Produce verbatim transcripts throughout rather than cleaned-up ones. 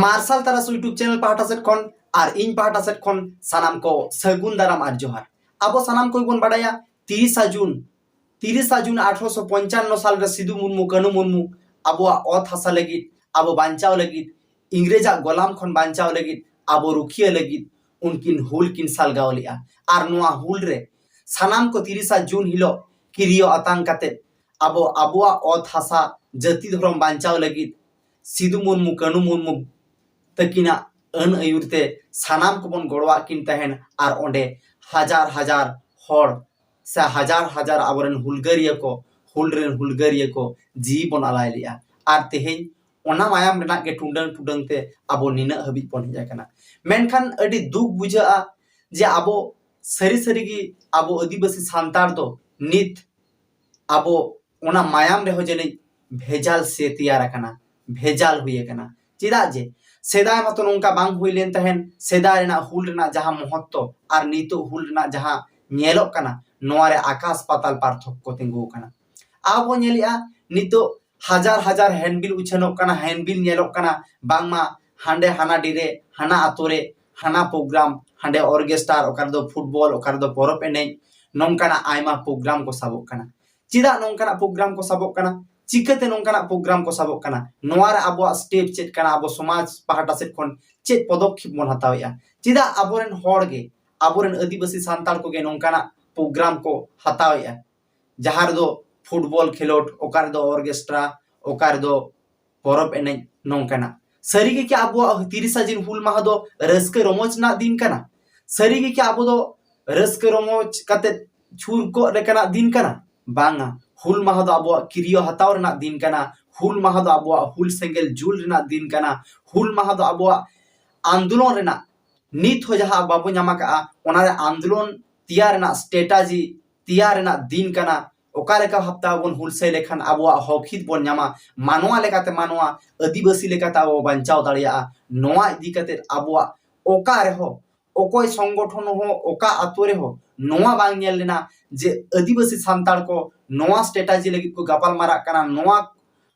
ᱢᱟᱨᱥᱟᱞ ᱛᱟᱨᱟᱥ YouTube channel ᱯᱟᱦᱴᱟ ᱥᱮᱫ ᱠᱷᱚᱱ ᱟᱨ ᱤᱧ ᱯᱟᱦᱴᱟ ᱥᱮᱫ ᱠᱷᱚᱱ ᱥᱟᱱᱟᱢ ᱠᱚ ᱥᱟᱹᱜᱩᱱ ᱫᱟᱨᱟᱢ ᱟᱨ ᱡᱚᱦᱟᱨ᱾ ᱟᱵᱚ ᱥᱟᱱᱟᱢ ᱠᱚᱜᱮ ᱵᱚᱱ ᱵᱟᱰᱟᱭᱟ, ᱛᱤᱨᱤᱥᱟ ᱡᱩᱱ, ᱛᱤᱨᱤᱥᱟ ᱡᱩᱱ ᱟᱴᱷᱨᱚᱥᱚ ᱯᱚᱧᱪᱟᱱᱱᱚ ᱥᱟᱞ ᱨᱮ ᱥᱤᱫᱩ ᱢᱩᱨᱢᱩ, ᱠᱟᱹᱱᱩ ᱢᱩᱨᱢᱩ ᱟᱵᱚᱣᱟᱜ ᱚᱛ ᱦᱟᱥᱟ ᱞᱟᱹᱜᱤᱫ, ᱟᱵᱚ ᱵᱟᱧᱪᱟᱣ ᱞᱟᱹᱜᱤᱫ, ᱤᱝᱨᱮᱡᱟᱜ ᱜᱚᱞᱟᱢ ᱠᱷᱚᱱ ᱵᱟᱧᱪᱟᱣ ᱞᱟᱹᱜᱤᱫ, ᱟᱵᱚ ᱨᱩᱠᱷᱤᱭᱟᱹ ᱞᱟᱹᱜᱤᱫ ᱩᱱᱠᱤᱱ ᱦᱩᱞ ᱠᱤᱱ ᱥᱟᱞᱜᱟᱣ ᱞᱮᱫᱼᱟ᱾ ᱟᱨ ᱱᱚᱣᱟ ᱦᱩᱞ ᱨᱮ ᱥᱟᱱᱟᱢ ᱠᱚ ᱛᱤᱨᱤᱥᱟ ᱡᱩᱱ ᱦᱤᱞᱳᱜ ᱠᱤᱨᱭᱟᱹ ᱟᱛᱟᱝ ᱠᱟᱛᱮᱫ ᱟᱵᱚ ᱟᱵᱚᱣᱟᱜ ᱚᱛ ᱦᱟᱥᱟ, ᱡᱟᱹᱛᱤ ᱫᱷᱚᱨᱚᱢ ᱵᱟᱧᱪᱟᱣ ᱞᱟᱹᱜᱤᱫ ᱥᱤᱫᱩ ᱢᱩᱨᱢᱩ, ᱠᱟᱹᱱᱩ ᱢᱩᱨᱢᱩ ᱛᱟᱹᱠᱤᱱᱟᱜ ᱟᱹᱱ ᱟᱹᱭᱩᱨ ᱛᱮ ᱥᱟᱱᱟᱢ ᱠᱚᱵᱚᱱ ᱜᱚᱲᱚᱣᱟᱜ ᱠᱤᱱ ᱛᱟᱦᱮᱱ᱾ ᱟᱨ ᱚᱸᱰᱮ ᱦᱟᱡᱟᱨ ᱦᱟᱡᱟᱨ ᱦᱚᱲ ᱥᱮ ᱦᱟᱡᱟᱨ ᱦᱟᱡᱟᱨ ᱟᱵᱚᱨᱮᱱ ᱦᱩᱞᱜᱟᱹᱨᱤᱭᱟᱹ ᱠᱚ, ᱦᱩᱞ ᱨᱮᱱ ᱦᱩᱞᱜᱟᱹᱨᱤᱭᱟᱹ ᱠᱚ ᱡᱤᱣᱤ ᱵᱚᱱ ᱟᱞᱟᱭ ᱞᱮᱫᱼᱟ᱾ ᱟᱨ ᱛᱮᱦᱮᱧ ᱚᱱᱟ ᱢᱟᱭᱟᱢ ᱨᱮᱱᱟᱜ ᱜᱮ ᱴᱩᱰᱟᱹᱝ ᱴᱩᱰᱟᱹᱝ ᱛᱮ ᱟᱵᱚ ᱱᱤᱱᱟᱹᱜ ᱦᱟᱹᱵᱤᱡ ᱵᱚᱱ ᱦᱮᱡ ᱟᱠᱟᱱᱟ᱾ ᱢᱮᱱᱠᱷᱟᱱ ᱟᱹᱰᱤ ᱫᱩᱠ ᱵᱩᱡᱷᱟᱹᱜᱼᱟ ᱡᱮ ᱟᱵᱚ ᱥᱟᱹᱨᱤ ᱥᱟᱹᱨᱤ ᱜᱮ ᱟᱵᱚ ᱟᱹᱫᱤᱵᱟᱹᱥᱤ ᱥᱟᱱᱛᱟᱲ ᱫᱚ ᱱᱤᱛ ᱟᱵᱚ ᱚᱱᱟ ᱢᱟᱭᱟᱢ ᱨᱮᱦᱚᱸ ᱡᱟᱹᱱᱤᱡ ᱵᱷᱮᱡᱟᱞ ᱥᱮ ᱛᱮᱭᱟᱨ ᱟᱠᱟᱱᱟ, ᱵᱷᱮᱡᱟᱞ ᱦᱩᱭ ᱟᱠᱟᱱᱟ᱾ ᱪᱮᱫᱟᱜ ᱡᱮ ᱥᱮᱫᱟᱭ ᱢᱟᱛᱚ ᱱᱚᱝᱠᱟ ᱵᱟᱝ ᱦᱩᱭ ᱞᱮᱱ ᱛᱟᱦᱮᱸᱱ᱾ ᱥᱮᱫᱟᱭ ᱨᱮᱱᱟᱜ ᱦᱩᱞ ᱨᱮᱱᱟᱜ ᱡᱟᱦᱟᱸ ᱢᱚᱦᱚᱛᱛᱚ ᱟᱨ ᱱᱤᱛᱚᱜ ᱦᱩᱞ ᱨᱮᱱᱟᱜ ᱡᱟᱦᱟᱸ ᱧᱮᱞᱚᱜ ᱠᱟᱱᱟ, ᱱᱚᱣᱟ ᱨᱮ ᱟᱠᱟᱥ ᱯᱟᱛᱟᱞ ᱯᱟᱨᱛᱷᱚᱠᱠᱚ ᱛᱤᱸᱜᱩ ᱟᱠᱟᱱᱟ᱾ ᱟᱵᱚ ᱧᱮᱞᱮᱜᱼᱟ, ᱱᱤᱛᱚᱜ ᱦᱟᱡᱟᱨ ᱦᱟᱡᱟᱨ ᱦᱮᱱᱰᱵᱤᱞ ᱩᱪᱷᱟᱹᱱᱚᱜ ᱠᱟᱱᱟ, ᱦᱮᱱᱰᱵᱤᱞ ᱧᱮᱞᱚᱜ ᱠᱟᱱᱟ, ᱵᱟᱝᱢᱟ ᱦᱟᱸᱰᱮ ᱦᱟᱱᱟ ᱰᱤᱨᱮ, ᱦᱟᱱᱟ ᱟᱛᱳ ᱨᱮ ᱦᱟᱱᱟ ᱯᱨᱳᱜᱨᱟᱢ, ᱦᱟᱸᱰᱮ ᱚᱨᱜᱮᱥᱴᱟᱨ, ᱚᱠᱟ ᱨᱮᱫᱚ ᱯᱷᱩᱴᱵᱚᱞ, ᱚᱠᱟ ᱨᱮᱫᱚ ᱯᱚᱨᱚᱵᱽ ᱮᱱᱮᱡ, ᱱᱚᱝᱠᱟᱱᱟᱜ ᱟᱭᱢᱟ ᱯᱨᱳᱜᱨᱟᱢ ᱠᱚ ᱥᱟᱵᱚᱜ ᱠᱟᱱᱟ᱾ ᱪᱮᱫᱟᱜ ᱱᱚᱝᱠᱟᱱᱟᱜ ᱯᱨᱳᱜᱨᱟᱢ ᱠᱚ ᱥᱟᱵᱚᱜ ᱠᱟᱱᱟ? ᱪᱤᱠᱟᱹᱛᱮ ᱱᱚᱝᱠᱟᱱᱟᱜ ᱯᱨᱳᱜᱨᱟᱢ ᱠᱚ ᱥᱟᱵᱚᱜ ᱠᱟᱱᱟ? ᱱᱚᱣᱟ ᱨᱮ ᱟᱵᱚᱣᱟᱜ ᱥᱴᱮᱯ ᱪᱮᱫ ᱠᱟᱱᱟ? ᱟᱵᱚ ᱥᱚᱢᱟᱡᱽ ᱯᱟᱦᱴᱟ ᱥᱮᱫ ᱠᱷᱚᱱ ᱪᱮᱫ ᱯᱚᱫᱚᱠᱷᱮᱯ ᱵᱚᱱ ᱦᱟᱛᱟᱣᱮᱫᱼᱟ? ᱪᱮᱫᱟᱜ ᱟᱵᱚᱨᱮᱱ ᱦᱚᱲ ᱜᱮ, ᱟᱵᱚᱨᱮᱱ ᱟᱹᱫᱤᱵᱟᱹᱥᱤ ᱥᱟᱱᱛᱟᱲ ᱠᱚᱜᱮ ᱱᱚᱝᱠᱟᱱᱟᱜ ᱯᱨᱳᱜᱨᱟᱢ ᱠᱚ ᱦᱟᱛᱟᱣᱮᱫᱼᱟ, ᱡᱟᱦᱟᱸ ᱨᱮᱫᱚ ᱯᱷᱩᱴᱵᱚᱞ ᱠᱷᱮᱞᱳᱰ, ᱚᱠᱟ ᱨᱮᱫᱚ ᱚᱨᱜᱮᱥᱴᱨᱟ, ᱚᱠᱟ ᱨᱮᱫᱚ ᱯᱚᱨᱚᱵᱽ ᱮᱱᱮᱡ, ᱱᱚᱝᱠᱟᱱᱟᱜ? ᱥᱟᱹᱨᱤ ᱜᱮ ᱠᱤ ᱟᱵᱚᱣᱟᱜ ᱛᱤᱨᱤᱥᱟ ᱡᱩᱱ ᱦᱩᱞ ᱢᱟᱦᱟ ᱫᱚ ᱨᱟᱹᱥᱠᱟᱹ ᱨᱚᱢᱚᱡᱽ ᱨᱮᱱᱟᱜ ᱫᱤᱱ ᱠᱟᱱᱟ? ᱥᱟᱹᱨᱤ ᱜᱮ ᱠᱤ ᱟᱵᱚ ᱫᱚ ᱨᱟᱹᱥᱠᱟᱹ ᱨᱚᱢᱚᱡᱽ ᱠᱟᱛᱮ ᱪᱷᱩᱨ ᱠᱚᱜ ᱞᱮᱠᱟᱱᱟᱜ ᱫᱤᱱ ᱠᱟᱱᱟ? ᱵᱟᱝᱟ᱾ ᱦᱩᱞ ᱢᱟᱦᱟ ᱫᱚ ᱟᱵᱚᱣᱟᱜ ᱠᱤᱨᱭᱟᱹ ᱦᱟᱛᱟᱣ ᱨᱮᱱᱟᱜ ᱫᱤᱱ ᱠᱟᱱᱟ᱾ ᱦᱩᱞ ᱢᱟᱦᱟ ᱫᱚ ᱟᱵᱚᱣᱟᱜ ᱦᱩᱞ ᱥᱮᱸᱜᱮᱞ ᱡᱩᱞ ᱨᱮᱱᱟᱜ ᱫᱤᱱ ᱠᱟᱱᱟ᱾ ᱦᱩᱞ ᱢᱟᱦᱟ ᱫᱚ ᱟᱵᱚᱣᱟᱜ ᱟᱱᱫᱳᱞᱚᱱ ᱨᱮᱱᱟᱜ, ᱱᱤᱛ ᱦᱚᱸ ᱡᱟᱦᱟᱸ ᱵᱟᱵᱚ ᱧᱟᱢ ᱟᱠᱟᱫᱼᱟ, ᱚᱱᱟ ᱨᱮ ᱟᱱᱫᱳᱞᱚᱱ ᱛᱮᱭᱟᱨ ᱨᱮᱱᱟᱜ ᱥᱴᱨᱮᱴᱟᱡᱤ ᱛᱮᱭᱟᱨ ᱨᱮᱱᱟᱜ ᱫᱤᱱ ᱠᱟᱱᱟ᱾ ᱚᱠᱟ ᱞᱮᱠᱟ ᱵᱷᱟᱵᱛᱮ ᱟᱵᱚ ᱵᱚᱱ ᱦᱩᱞᱥᱟᱹᱭ ᱞᱮᱠᱷᱟᱱ ᱟᱵᱚᱣᱟᱜ ᱦᱚᱠ ᱦᱤᱛ ᱵᱚᱱ ᱧᱟᱢᱟ, ᱢᱟᱱᱣᱟ ᱞᱮᱠᱟᱛᱮ ᱢᱟᱱᱣᱟ, ᱟᱹᱫᱤᱵᱟᱹᱥᱤ ᱞᱮᱠᱟᱛᱮ ᱟᱵᱚ ᱵᱟᱧᱪᱟᱣ ᱫᱟᱲᱮᱭᱟᱜᱼᱟ᱾ ᱱᱚᱣᱟ ᱤᱫᱤ ᱠᱟᱛᱮ ᱟᱵᱚᱣᱟᱜ ᱚᱠᱟ ᱨᱮᱦᱚᱸ, ᱚᱠᱚᱭ ᱥᱚᱝᱜᱚᱴᱷᱚᱱ ᱦᱚᱸ, ᱚᱠᱟ ᱟᱛᱳ ᱨᱮᱦᱚᱸ ᱱᱚᱣᱟ ᱵᱟᱝ ᱧᱮᱞ ᱞᱮᱱᱟ ᱡᱮ ᱟᱹᱫᱤᱵᱟᱹᱥᱤ ᱥᱟᱱᱛᱟᱲ ᱠᱚ ᱱᱚᱣᱟ ᱥᱴᱨᱮᱴᱟᱡᱤ ᱞᱟᱹᱜᱤᱫ ᱠᱚ ᱜᱟᱯᱟᱞ ᱢᱟᱨᱟᱜ ᱠᱟᱱᱟ, ᱱᱚᱣᱟ,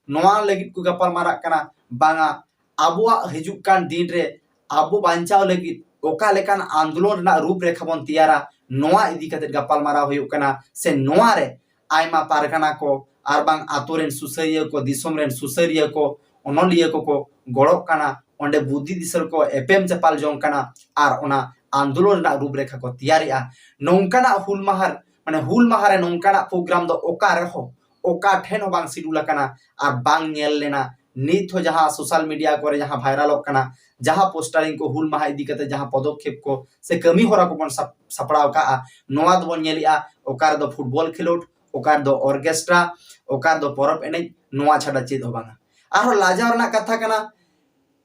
ᱱᱚᱣᱟ ᱞᱟᱹᱜᱤᱫ ᱠᱚ ᱜᱟᱯᱟᱞ ᱢᱟᱨᱟᱜ ᱠᱟᱱᱟ, ᱵᱟᱝᱟ, ᱟᱵᱚᱣᱟᱜ ᱦᱤᱡᱩᱜ ᱠᱟᱱ ᱫᱤᱱ ᱨᱮ ᱟᱵᱚ ᱵᱟᱧᱪᱟᱣ ᱞᱟᱹᱜᱤᱫ ᱚᱠᱟ ᱞᱮᱠᱟᱱ ᱟᱱᱫᱳᱞᱚᱱ ᱨᱮᱱᱟᱜ ᱨᱩᱯ ᱨᱮᱠᱷᱟ ᱵᱚᱱ ᱛᱮᱭᱟᱨᱟ, ᱱᱚᱣᱟ ᱤᱫᱤ ᱠᱟᱛᱮ ᱜᱟᱯᱟᱞᱢᱟᱨᱟᱣ ᱦᱩᱭᱩᱜ ᱠᱟᱱᱟ᱾ ᱥᱮ ᱱᱚᱣᱟ ᱨᱮ ᱟᱭᱢᱟ ᱯᱟᱨᱜᱟᱱᱟ ᱠᱚ ᱟᱨ ᱵᱟᱝ ᱟᱛᱳ ᱨᱮᱱ ᱥᱩᱥᱟᱹᱨᱤᱭᱟᱹ ᱠᱚ, ᱫᱤᱥᱚᱢ ᱨᱮᱱ ᱥᱩᱥᱟᱹᱨᱤᱭᱟᱹ ᱠᱚ, ᱚᱱᱚᱞᱤᱭᱟᱹ ᱠᱚᱠᱚ ᱜᱚᱲᱚᱜ ᱠᱟᱱᱟ, ᱚᱸᱰᱮ ᱵᱩᱫᱽᱫᱷᱤ ᱫᱤᱥᱟᱹ ᱠᱚ ᱮᱯᱮᱢ ᱪᱟᱯᱟᱞ ᱡᱚᱝ ᱠᱟᱱᱟ ᱟᱨ ᱚᱱᱟ ᱟᱱᱫᱳᱞᱚᱱ ᱨᱮᱱᱟᱜ ᱨᱩᱯ ᱨᱮᱠᱷᱟ ᱠᱚ ᱛᱮᱭᱟᱨᱮᱜᱼᱟ᱾ ᱱᱚᱝᱠᱟᱱᱟᱜ ᱦᱩᱞ ᱢᱟᱦᱟ, ᱢᱟᱱᱮ ᱦᱩᱞ ᱢᱟᱦᱟ ᱨᱮ ᱱᱚᱝᱠᱟᱱᱟᱜ ᱯᱨᱳᱜᱨᱟᱢ ᱫᱚ ᱚᱠᱟ ᱨᱮᱦᱚᱸ, ᱚᱠᱟ ᱴᱷᱮᱱ ᱦᱚᱸ ᱵᱟᱝ ᱥᱤᱰᱩᱞ ᱟᱠᱟᱱᱟ ᱟᱨ ᱵᱟᱝ ᱧᱮᱞ ᱞᱮᱱᱟ᱾ ᱱᱤᱛ ᱦᱚᱸ ᱡᱟᱦᱟᱸ ᱥᱳᱥᱟᱞ ᱢᱤᱰᱤᱭᱟ ᱠᱚᱨᱮ ᱡᱟᱦᱟᱸ ᱵᱷᱟᱭᱨᱟᱞᱚᱜ ᱠᱟᱱᱟ, ᱡᱟᱦᱟᱸ ᱯᱳᱥᱴᱟᱨᱤᱝ ᱠᱚ ᱦᱩᱞ ᱢᱟᱦᱟ ᱤᱫᱤ ᱠᱟᱛᱮ ᱡᱟᱦᱟᱸ ᱯᱚᱫᱚᱠᱷᱮᱯ ᱠᱚ ᱥᱮ ᱠᱟᱹᱢᱤ ᱦᱚᱨᱟ ᱠᱚᱵᱚᱱ ᱥᱟᱯ-, ᱥᱟᱯᱲᱟᱣ ᱠᱟᱜᱼᱟ, ᱱᱚᱣᱟ ᱫᱚᱵᱚᱱ ᱧᱮᱞᱮᱜᱼᱟ ᱚᱠᱟ ᱨᱮᱫᱚ ᱯᱷᱩᱴᱵᱚᱞ ᱠᱷᱮᱞᱳᱰ, ᱚᱠᱟ ᱨᱮᱫᱚ ᱚᱨᱠᱮᱥᱴᱨᱟ, ᱚᱠᱟ ᱨᱮᱫᱚ ᱯᱚᱨᱚᱵᱽ ᱮᱱᱮᱡ, ᱱᱚᱣᱟ ᱪᱷᱟᱰᱟ ᱪᱮᱫ ᱦᱚᱸ ᱵᱟᱝᱟ᱾ ᱟᱨᱦᱚᱸ ᱞᱟᱡᱟᱣ ᱨᱮᱱᱟᱜ ᱠᱟᱛᱷᱟ ᱠᱟᱱᱟ,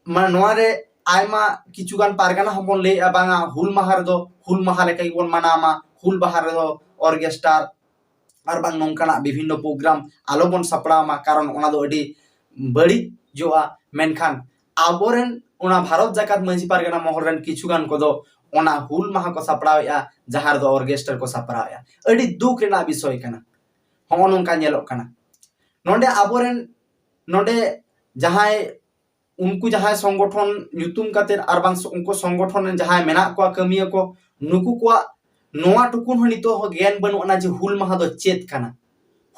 ᱢᱟᱱᱮ ᱱᱚᱣᱟ ᱨᱮ ᱟᱭᱢᱟ ᱠᱤᱪᱷᱩ ᱜᱟᱱ ᱯᱟᱨᱜᱟᱱᱟ ᱦᱚᱸᱵᱚᱱ ᱞᱟᱹᱭᱮᱜᱼᱟ, ᱵᱟᱝᱟ ᱦᱩᱞ ᱢᱟᱦᱟ ᱨᱮᱫᱚ ᱦᱩᱞ ᱢᱟᱦᱟ ᱞᱮᱠᱟ ᱜᱮᱵᱚᱱ ᱢᱟᱱᱟᱣ ᱢᱟ, ᱦᱩᱞ ᱢᱟᱦᱟ ᱨᱮᱫᱚ ᱚᱨᱠᱮᱥᱴᱟᱨ ᱟᱨ ᱵᱟᱝ ᱱᱚᱝᱠᱟᱱᱟᱜ ᱵᱤᱵᱷᱤᱱᱱᱚ ᱯᱨᱳᱜᱨᱟᱢ ᱟᱞᱚᱵᱚᱱ ᱥᱟᱯᱲᱟᱣ ᱢᱟ, ᱠᱟᱨᱚᱱ ᱚᱱᱟ ᱫᱚ ᱟᱹᱰᱤ ᱵᱟᱹᱲᱤᱡᱚᱜᱼᱟ᱾ ᱢᱮᱱᱠᱷᱟᱱ ᱟᱵᱚᱨᱮᱱ ᱚᱱᱟ ᱵᱷᱟᱨᱚᱛ ᱡᱟᱠᱟᱛ ᱢᱟᱹᱡᱷᱤ ᱯᱟᱨᱜᱟᱱᱟ ᱢᱚᱦᱚᱞ ᱨᱮᱱ ᱠᱤᱪᱷᱩ ᱜᱟᱱ ᱠᱚᱫᱚ ᱚᱱᱟ ᱦᱩᱞ ᱢᱟᱦᱟ ᱠᱚ ᱥᱟᱯᱲᱟᱣᱮᱜᱼᱟ, ᱡᱟᱦᱟᱸ ᱨᱮᱫᱚ ᱚᱨᱠᱮᱥᱴᱟᱨ ᱠᱚ ᱥᱟᱯᱲᱟᱣᱮᱜᱼᱟ᱾ ᱟᱹᱰᱤ ᱫᱩᱠ ᱨᱮᱱᱟᱜ ᱵᱤᱥᱚᱭ ᱠᱟᱱᱟ᱾ ᱦᱚᱸᱜᱼᱚ ᱱᱚᱝᱠᱟ ᱧᱮᱞᱚᱜ ᱠᱟᱱᱟ᱾ ᱱᱚᱰᱮ ᱟᱵᱚᱨᱮᱱ, ᱱᱚᱰᱮ ᱡᱟᱦᱟᱸᱭ, ᱩᱱᱠᱩ ᱡᱟᱦᱟᱸᱭ ᱥᱚᱝᱜᱚᱴᱷᱚᱱ ᱧᱩᱛᱩᱢ ᱠᱟᱛᱮ ᱟᱨ ᱵᱟᱝ ᱩᱱᱠᱩ ᱥᱚᱝᱜᱚᱴᱷᱚᱱ ᱨᱮᱱ ᱡᱟᱦᱟᱸᱭ ᱢᱮᱱᱟᱜ ᱠᱚᱣᱟ ᱠᱟᱹᱢᱤᱭᱟᱹ ᱠᱚ, ᱱᱩᱠᱩ ᱠᱚᱣᱟᱜ ᱱᱚᱣᱟ ᱴᱩᱠᱩᱱ ᱦᱚᱸ ᱱᱤᱛᱚᱜ ᱦᱚᱸ ᱜᱮᱭᱟᱱ ᱵᱟᱹᱱᱩᱜ ᱟᱱᱟ ᱡᱮ ᱦᱩᱞ ᱢᱟᱦᱟ ᱫᱚ ᱪᱮᱫ ᱠᱟᱱᱟ᱾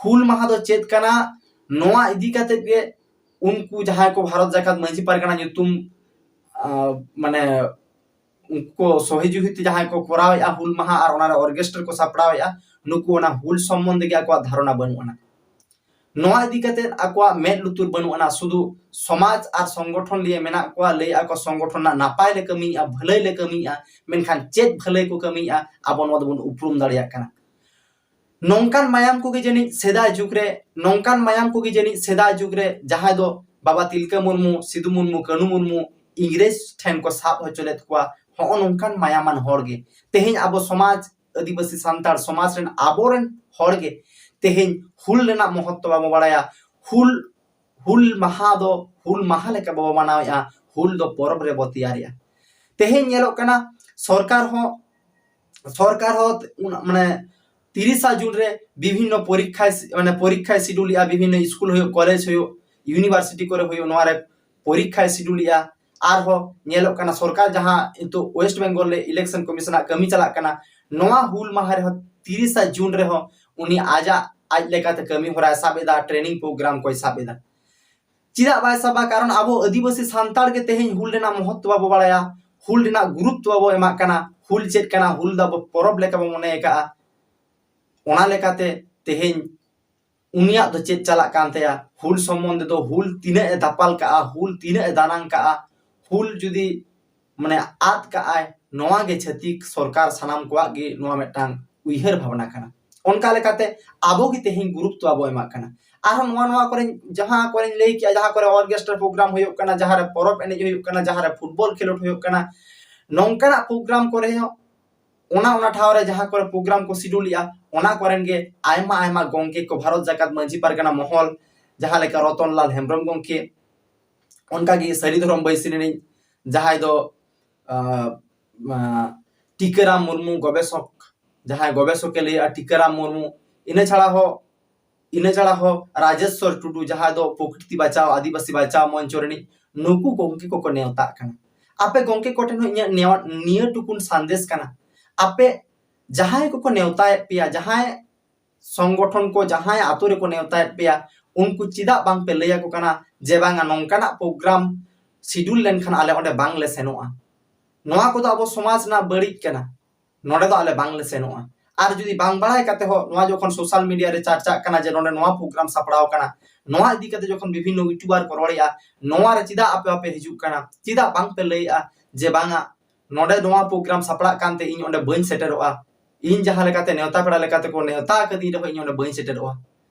ᱦᱩᱞ ᱢᱟᱦᱟ ᱫᱚ ᱪᱮᱫ ᱠᱟᱱᱟ, ᱱᱚᱣᱟ ᱤᱫᱤ ᱠᱟᱛᱮ ᱜᱮ ᱩᱱᱠᱩ ᱡᱟᱦᱟᱸᱭ ᱠᱚ ᱵᱷᱟᱨᱚᱛ ᱡᱟᱠᱟᱛ ᱢᱟᱹᱡᱷᱤ ᱯᱟᱨᱜᱟᱱᱟ ᱧᱩᱛᱩᱢ, ᱟᱸ, ᱢᱟᱱᱮ ᱩᱱᱠᱩ ᱠᱚ ᱥᱚᱦᱤᱡᱩᱦᱤ ᱛᱮ ᱡᱟᱦᱟᱸᱭ ᱠᱚ ᱠᱚᱨᱟᱣᱮᱜᱼᱟ ᱦᱩᱞ ᱢᱟᱦᱟ ᱟᱨ ᱚᱱᱟᱨᱮ ᱚᱨᱠᱮᱥᱴᱟᱨ ᱠᱚ ᱥᱟᱯᱲᱟᱣᱮᱜᱼᱟ, ᱱᱩᱠᱩ ᱚᱱᱟ ᱦᱩᱞ ᱥᱚᱢᱵᱚᱱᱫᱷᱮ ᱜᱮ ᱟᱠᱚᱣᱟᱜ ᱫᱷᱟᱨᱚᱱᱟ ᱵᱟᱹᱱᱩᱜ ᱟᱱᱟ᱾ ᱱᱚᱣᱟ ᱤᱫᱤ ᱠᱟᱛᱮ ᱟᱠᱚᱣᱟᱜ ᱢᱮᱫ ᱞᱩᱛᱩᱨ ᱵᱟᱹᱱᱩᱜ ᱟᱱᱟ, ᱥᱩᱫᱷᱩ ᱥᱚᱢᱟᱡᱽ ᱟᱨ ᱥᱚᱝᱜᱚᱴᱷᱚᱱ ᱞᱤᱭᱮ ᱢᱮᱱᱟᱜ ᱠᱚᱣᱟ, ᱞᱟᱹᱭᱮᱜᱼᱟ ᱠᱚ ᱥᱚᱝᱜᱚᱴᱷᱚᱱ ᱨᱮᱱᱟᱜ ᱱᱟᱯᱟᱭ ᱞᱮ ᱠᱟᱹᱢᱤᱭᱮᱜᱼᱟ, ᱵᱷᱟᱹᱞᱟᱹᱭ ᱞᱮ ᱠᱟᱹᱢᱤᱭᱮᱜᱼᱟ, ᱢᱮᱱᱠᱷᱟᱱ ᱪᱮᱫ ᱵᱷᱟᱹᱞᱟᱹᱭ ᱠᱚ ᱠᱟᱹᱢᱤᱭᱮᱜᱼᱟ ᱟᱵᱚ ᱱᱚᱣᱟ ᱫᱚᱵᱚᱱ ᱩᱯᱨᱩᱢ ᱫᱟᱲᱮᱭᱟᱜ ᱠᱟᱱᱟ᱾ ᱱᱚᱝᱠᱟᱱ ᱢᱟᱭᱟᱢ ᱠᱚᱜᱮ ᱡᱟᱹᱱᱤᱡ ᱥᱮᱫᱟᱭ ᱡᱩᱜᱽ ᱨᱮ, ᱱᱚᱝᱠᱟᱱ ᱢᱟᱭᱟᱢ ᱠᱚᱜᱮ ᱡᱟᱹᱱᱤᱡ ᱥᱮᱫᱟᱭ ᱡᱩᱜᱽ ᱨᱮ ᱡᱟᱦᱟᱸᱭ ᱫᱚ ᱵᱟᱵᱟ ᱛᱤᱞᱠᱟᱹ ᱢᱩᱨᱢᱩ, ᱥᱤᱫᱩ ᱢᱩᱨᱢᱩ, ᱠᱟᱹᱱᱩ ᱢᱩᱨᱢᱩ ᱤᱝᱨᱮᱡᱽ ᱴᱷᱮᱱ ᱠᱚ ᱥᱟᱵ ᱦᱚᱪᱚ ᱞᱮᱫ ᱠᱚᱣᱟ᱾ ᱦᱚᱸᱜᱼᱚ ᱱᱚᱝᱠᱟᱱ ᱢᱟᱭᱟᱢᱟᱱ ᱦᱚᱲ ᱜᱮ ᱛᱮᱦᱮᱧ ᱟᱵᱚ ᱥᱚᱢᱟᱡᱽ, ᱟᱹᱫᱤᱵᱟᱹᱥᱤ ᱥᱟᱱᱛᱟᱲ ᱥᱚᱢᱟᱡᱽ ᱨᱮᱱ ᱟᱵᱚᱨᱮᱱ ᱦᱚᱲ ᱜᱮ ᱛᱮᱦᱮᱧ ᱦᱩᱞ ᱨᱮᱱᱟᱜ ᱢᱚᱦᱚᱛᱛᱚ ᱵᱟᱵᱚ ᱵᱟᱲᱟᱭᱟ᱾ ᱦᱩᱞ, ᱦᱩᱞ ᱢᱟᱦᱟ ᱫᱚ ᱦᱩᱞ ᱢᱟᱦᱟ ᱞᱮᱠᱟ ᱵᱟᱵᱚ ᱢᱟᱱᱟᱣᱮᱜᱼᱟ, ᱦᱩᱞ ᱫᱚ ᱯᱚᱨᱚᱵᱽ ᱨᱮᱵᱚ ᱛᱮᱭᱟᱨᱮᱜᱼᱟ᱾ ᱛᱮᱦᱮᱧ ᱧᱮᱞᱚᱜ ᱠᱟᱱᱟ ᱥᱚᱨᱠᱟᱨ ᱦᱚᱸ, ᱥᱚᱨᱠᱟᱨ ᱦᱚᱸ ᱩᱱ-, ᱢᱟᱱᱮ ᱛᱤᱨᱤᱥᱟ ᱡᱩᱱ ᱨᱮ ᱵᱤᱵᱷᱤᱱᱱᱚ ᱯᱚᱨᱤᱠᱠᱷᱟᱭ, ᱢᱟᱱᱮ ᱯᱚᱨᱤᱠᱠᱷᱟᱭ ᱥᱤᱰᱩᱞᱮᱜᱼᱟ, ᱵᱤᱵᱷᱤᱱᱱᱚ ᱥᱠᱩᱞ ᱦᱩᱭᱩᱜ, ᱠᱚᱞᱮᱡᱽ ᱦᱩᱭᱩᱜ, ᱤᱭᱩᱱᱤᱵᱷᱟᱨᱥᱤᱴᱤ ᱠᱚᱨᱮ ᱦᱩᱭᱩᱜ, ᱱᱚᱣᱟ ᱨᱮ ᱯᱚᱨᱤᱠᱠᱷᱟᱭ ᱥᱤᱰᱩᱞᱮᱜᱼᱟ᱾ ᱟᱨᱦᱚᱸ ᱧᱮᱞᱚᱜ ᱠᱟᱱᱟ ᱥᱚᱨᱠᱟᱨ ᱡᱟᱦᱟᱸ ᱱᱤᱛᱚᱜ ᱳᱭᱮᱥᱴ ᱵᱮᱝᱜᱚᱞ ᱨᱮ ᱤᱞᱮᱠᱥᱚᱱ ᱠᱚᱢᱤᱥᱚᱱᱟᱜ ᱠᱟᱹᱢᱤ ᱪᱟᱞᱟᱜ ᱠᱟᱱᱟ, ᱱᱚᱣᱟ ᱦᱩᱞ ᱢᱟᱦᱟ ᱨᱮᱦᱚᱸ ᱛᱤᱨᱤᱥᱟ ᱡᱩᱱ ᱨᱮᱦᱚᱸ ᱩᱱᱤ ᱟᱡᱟᱜ ᱟᱡ ᱞᱮᱠᱟᱛᱮ ᱠᱟᱹᱢᱤ ᱦᱚᱨᱟᱭ ᱥᱟᱵ ᱮᱫᱟ, ᱴᱨᱮᱱᱤᱝ ᱯᱨᱳᱜᱨᱟᱢ ᱠᱚᱭ ᱥᱟᱵ ᱮᱫᱟ᱾ ᱪᱮᱫᱟᱜ ᱵᱟᱭ ᱥᱟᱵᱟ? ᱠᱟᱨᱚᱱ ᱟᱵᱚ ᱟᱹᱫᱤᱵᱟᱹᱥᱤ ᱥᱟᱱᱛᱟᱲ ᱜᱮ ᱛᱮᱦᱮᱧ ᱦᱩᱞ ᱨᱮᱱᱟᱜ ᱢᱚᱦᱚᱛᱛᱚ ᱵᱟᱵᱚ ᱵᱟᱲᱟᱭᱟ, ᱦᱩᱞ ᱨᱮᱱᱟᱜ ᱜᱩᱨᱩᱛᱛᱚ ᱵᱟᱵᱚ ᱮᱢᱟᱜ ᱠᱟᱱᱟ᱾ ᱦᱩᱞ ᱪᱮᱫ ᱠᱟᱱᱟ? ᱦᱩᱞ ᱫᱚ ᱟᱵᱚ ᱯᱚᱨᱚᱵᱽ ᱞᱮᱠᱟ ᱵᱚ ᱢᱚᱱᱮ ᱟᱠᱟᱜᱼᱟ᱾ ᱚᱱᱟ ᱞᱮᱠᱟᱛᱮ ᱛᱮᱦᱮᱧ ᱩᱱᱤᱭᱟᱜ ᱫᱚ ᱪᱮᱫ ᱪᱟᱞᱟᱜ ᱠᱟᱱ ᱛᱟᱭᱟ? ᱦᱩᱞ ᱥᱚᱢᱵᱚᱱᱫᱷᱮ ᱫᱚ ᱦᱩᱞ ᱛᱤᱱᱟᱹᱜ ᱮ ᱫᱟᱯᱟᱞ ᱠᱟᱜᱼᱟ, ᱦᱩᱞ ᱛᱤᱱᱟᱹᱜ ᱮ ᱫᱟᱱᱟᱝ ᱠᱟᱜᱼᱟ, ᱦᱩᱞ ᱡᱩᱫᱤ ᱢᱟᱱᱮ ᱟᱫ ᱠᱟᱜᱼᱟᱭ, ᱱᱚᱣᱟ ᱜᱮ ᱪᱷᱟᱹᱛᱤᱠ ᱥᱚᱨᱠᱟᱨ ᱥᱟᱱᱟᱢ ᱠᱚᱣᱟᱜ ᱜᱮ ᱱᱚᱣᱟ ᱢᱤᱫᱴᱟᱝ ᱩᱭᱦᱟᱹᱨ ᱵᱷᱟᱵᱽᱱᱟ ᱠᱟᱱᱟ᱾ ᱚᱱᱠᱟ ᱞᱮᱠᱟᱛᱮ ᱟᱵᱚ ᱜᱮ ᱛᱮᱦᱮᱧ ᱜᱩᱨᱩᱛᱛᱚ ᱟᱵᱚ ᱮᱢᱟᱜ ᱠᱟᱱᱟ᱾ ᱟᱨᱦᱚᱸ ᱱᱚᱣᱟ ᱱᱚᱣᱟ ᱠᱚᱨᱮ ᱡᱟᱦᱟᱸ ᱠᱚᱨᱮᱧ ᱞᱟᱹᱭ ᱠᱮᱜᱼᱟ, ᱡᱟᱦᱟᱸ ᱠᱚᱨᱮ ᱚᱨᱠᱮᱥᱴᱨᱟ ᱯᱨᱳᱜᱨᱟᱢ ᱦᱩᱭᱩᱜ ᱠᱟᱱᱟ, ᱡᱟᱦᱟᱸ ᱨᱮ ᱯᱚᱨᱚᱵᱽ ᱮᱱᱮᱡ ᱦᱩᱭᱩᱜ ᱠᱟᱱᱟ, ᱡᱟᱦᱟᱸ ᱨᱮ ᱯᱷᱩᱴᱵᱚᱞ ᱠᱷᱮᱞᱳᱰ ᱦᱩᱭᱩᱜ ᱠᱟᱱᱟ, ᱱᱚᱝᱠᱟᱱᱟᱜ ᱯᱨᱳᱜᱨᱟᱢ ᱠᱚᱨᱮ ᱦᱚᱸ ᱚᱱᱟ ᱚᱱᱟ ᱴᱷᱟᱶ ᱨᱮ ᱡᱟᱦᱟᱸ ᱠᱚᱨᱮ ᱯᱨᱳᱜᱨᱟᱢ ᱠᱚ ᱥᱤᱰᱩᱞᱮᱜᱼᱟ, ᱚᱱᱟ ᱠᱚᱨᱮᱱ ᱜᱮ ᱟᱭᱢᱟ ᱟᱭᱢᱟ ᱜᱚᱢᱠᱮ ᱠᱚ, ᱵᱷᱟᱨᱚᱛ ᱡᱟᱠᱟᱛ ᱢᱟᱹᱡᱷᱤ ᱯᱟᱨᱜᱟᱱᱟ ᱢᱚᱦᱚᱞ, ᱡᱟᱦᱟᱸ ᱞᱮᱠᱟ ᱨᱚᱛᱚᱱ ᱞᱟᱞ ᱦᱮᱢᱵᱨᱚᱢ ᱜᱚᱢᱠᱮ, ᱚᱱᱠᱟᱜᱮ ᱥᱟᱹᱨᱤ ᱫᱷᱚᱨᱚᱢ ᱵᱟᱹᱭᱥᱤ ᱨᱤᱱᱤᱡ ᱡᱟᱦᱟᱸᱭ ᱫᱚ, ᱟᱸ, ᱟᱸ, ᱴᱤᱠᱟᱹᱨᱟᱢ ᱢᱩᱨᱢᱩ ᱜᱚᱵᱮᱥᱚᱠ, ᱡᱟᱦᱟᱸᱭ ᱜᱚᱵᱮᱥᱚᱠᱮ ᱞᱟᱹᱭᱮᱜᱼᱟ ᱴᱤᱠᱟᱹᱨᱟᱢ ᱢᱩᱨᱢᱩ, ᱤᱱᱟᱹ ᱪᱷᱟᱲᱟ ᱦᱚᱸ, ᱤᱱᱟᱹ ᱪᱷᱟᱲᱟ ᱦᱚᱸ ᱨᱟᱡᱮᱥᱣᱚᱨ ᱴᱩᱰᱩ, ᱡᱟᱦᱟᱸᱭ ᱫᱚ ᱯᱨᱚᱠᱨᱤᱛᱤ ᱵᱟᱪᱟᱣ, ᱟᱹᱫᱤᱵᱟᱹᱥᱤ ᱵᱟᱪᱟᱣ ᱢᱚᱧᱪᱚ ᱨᱤᱱᱤᱡ, ᱱᱩᱠᱩ ᱜᱚᱢᱠᱮ ᱠᱚᱠᱚ ᱱᱮᱣᱛᱟᱜ ᱠᱟᱱᱟ᱾ ᱟᱯᱮ ᱜᱚᱢᱠᱮ ᱠᱚᱴᱷᱮᱱ ᱦᱚᱸ ᱤᱧᱟᱹᱜ ᱱᱮᱣᱟ-, ᱱᱤᱭᱟᱹ ᱴᱩᱠᱩᱱ ᱥᱟᱸᱫᱮᱥ ᱠᱟᱱᱟ, ᱟᱯᱮ ᱡᱟᱦᱟᱸᱭ ᱠᱚᱠᱚ ᱱᱮᱣᱛᱟᱭᱮᱫ ᱯᱮᱭᱟ, ᱡᱟᱦᱟᱸᱭ ᱥᱚᱝᱜᱚᱴᱷᱚᱱ ᱠᱚ, ᱡᱟᱦᱟᱸᱭ ᱟᱛᱳ ᱨᱮᱠᱚ ᱱᱮᱣᱛᱟᱭᱮᱫ ᱯᱮᱭᱟ, ᱩᱱᱠᱩ ᱪᱮᱫᱟᱜ ᱵᱟᱝᱯᱮ ᱞᱟᱹᱭ ᱟᱠᱚ ᱠᱟᱱᱟ ᱡᱮ ᱵᱟᱝᱟ ᱱᱚᱝᱠᱟᱱᱟᱜ ᱯᱨᱳᱜᱨᱟᱢ ᱥᱤᱰᱩᱞ ᱞᱮᱱᱠᱷᱟᱱ ᱟᱞᱮ ᱚᱸᱰᱮ ᱵᱟᱝᱞᱮ ᱥᱮᱱᱚᱜᱼᱟ? ᱱᱚᱣᱟ ᱠᱚᱫᱚ ᱟᱵᱚ ᱥᱚᱢᱟᱡᱽ ᱨᱮᱱᱟᱜ ᱵᱟᱹᱲᱤᱡ ᱠᱟᱱᱟ, ᱱᱚᱰᱮ ᱫᱚ ᱟᱞᱮ ᱵᱟᱝᱞᱮ ᱥᱮᱱᱚᱜᱼᱟ᱾ ᱟᱨ ᱡᱩᱫᱤ ᱵᱟᱝ ᱵᱟᱲᱟᱭ ᱠᱟᱛᱮ ᱦᱚᱸ ᱱᱚᱣᱟ ᱡᱚᱠᱷᱚᱱ ᱥᱳᱥᱟᱞ ᱢᱤᱰᱤᱭᱟ ᱨᱮ ᱪᱟᱨᱪᱟᱜ ᱠᱟᱱᱟ ᱡᱮ ᱱᱚᱰᱮ ᱱᱚᱣᱟ ᱯᱨᱳᱜᱨᱟᱢ ᱥᱟᱯᱲᱟᱣ ᱠᱟᱱᱟ, ᱱᱚᱣᱟ ᱤᱫᱤ ᱠᱟᱛᱮ ᱡᱚᱠᱷᱚᱱ ᱵᱤᱵᱷᱤᱱᱱᱚ ᱤᱭᱩᱴᱩᱵᱟᱨ ᱠᱚ ᱨᱚᱲᱮᱜᱼᱟ, ᱱᱚᱣᱟ ᱨᱮ ᱪᱮᱫᱟᱜ ᱟᱯᱮ ᱵᱟᱯᱮ ᱦᱤᱡᱩᱜ ᱠᱟᱱᱟ? ᱪᱮᱫᱟᱜ ᱵᱟᱝᱯᱮ ᱞᱟᱹᱭᱮᱜᱼᱟ ᱡᱮ ᱵᱟᱝᱟ ᱱᱚᱰᱮ ᱱᱚᱣᱟ ᱯᱨᱳᱜᱨᱟᱢ ᱥᱟᱯᱲᱟᱜ ᱠᱟᱱᱛᱮ ᱤᱧ ᱚᱸᱰᱮ ᱵᱟᱹᱧ ᱥᱮᱴᱮᱨᱚᱜᱼᱟ, ᱤᱧ ᱡᱟᱦᱟᱸ ᱞᱮᱠᱟᱛᱮ ᱱᱮᱣᱛᱟ ᱯᱮᱲᱟ ᱞᱮᱠᱟᱛᱮ ᱠᱚ ᱱᱮᱣᱛᱟ ᱟᱠᱟᱫᱤᱧ ᱨᱮᱦᱚᱸ ᱤᱧ ᱚᱸᱰᱮ ᱵᱟᱹᱧ ᱥᱮᱴᱮᱨᱚᱜᱼᱟ?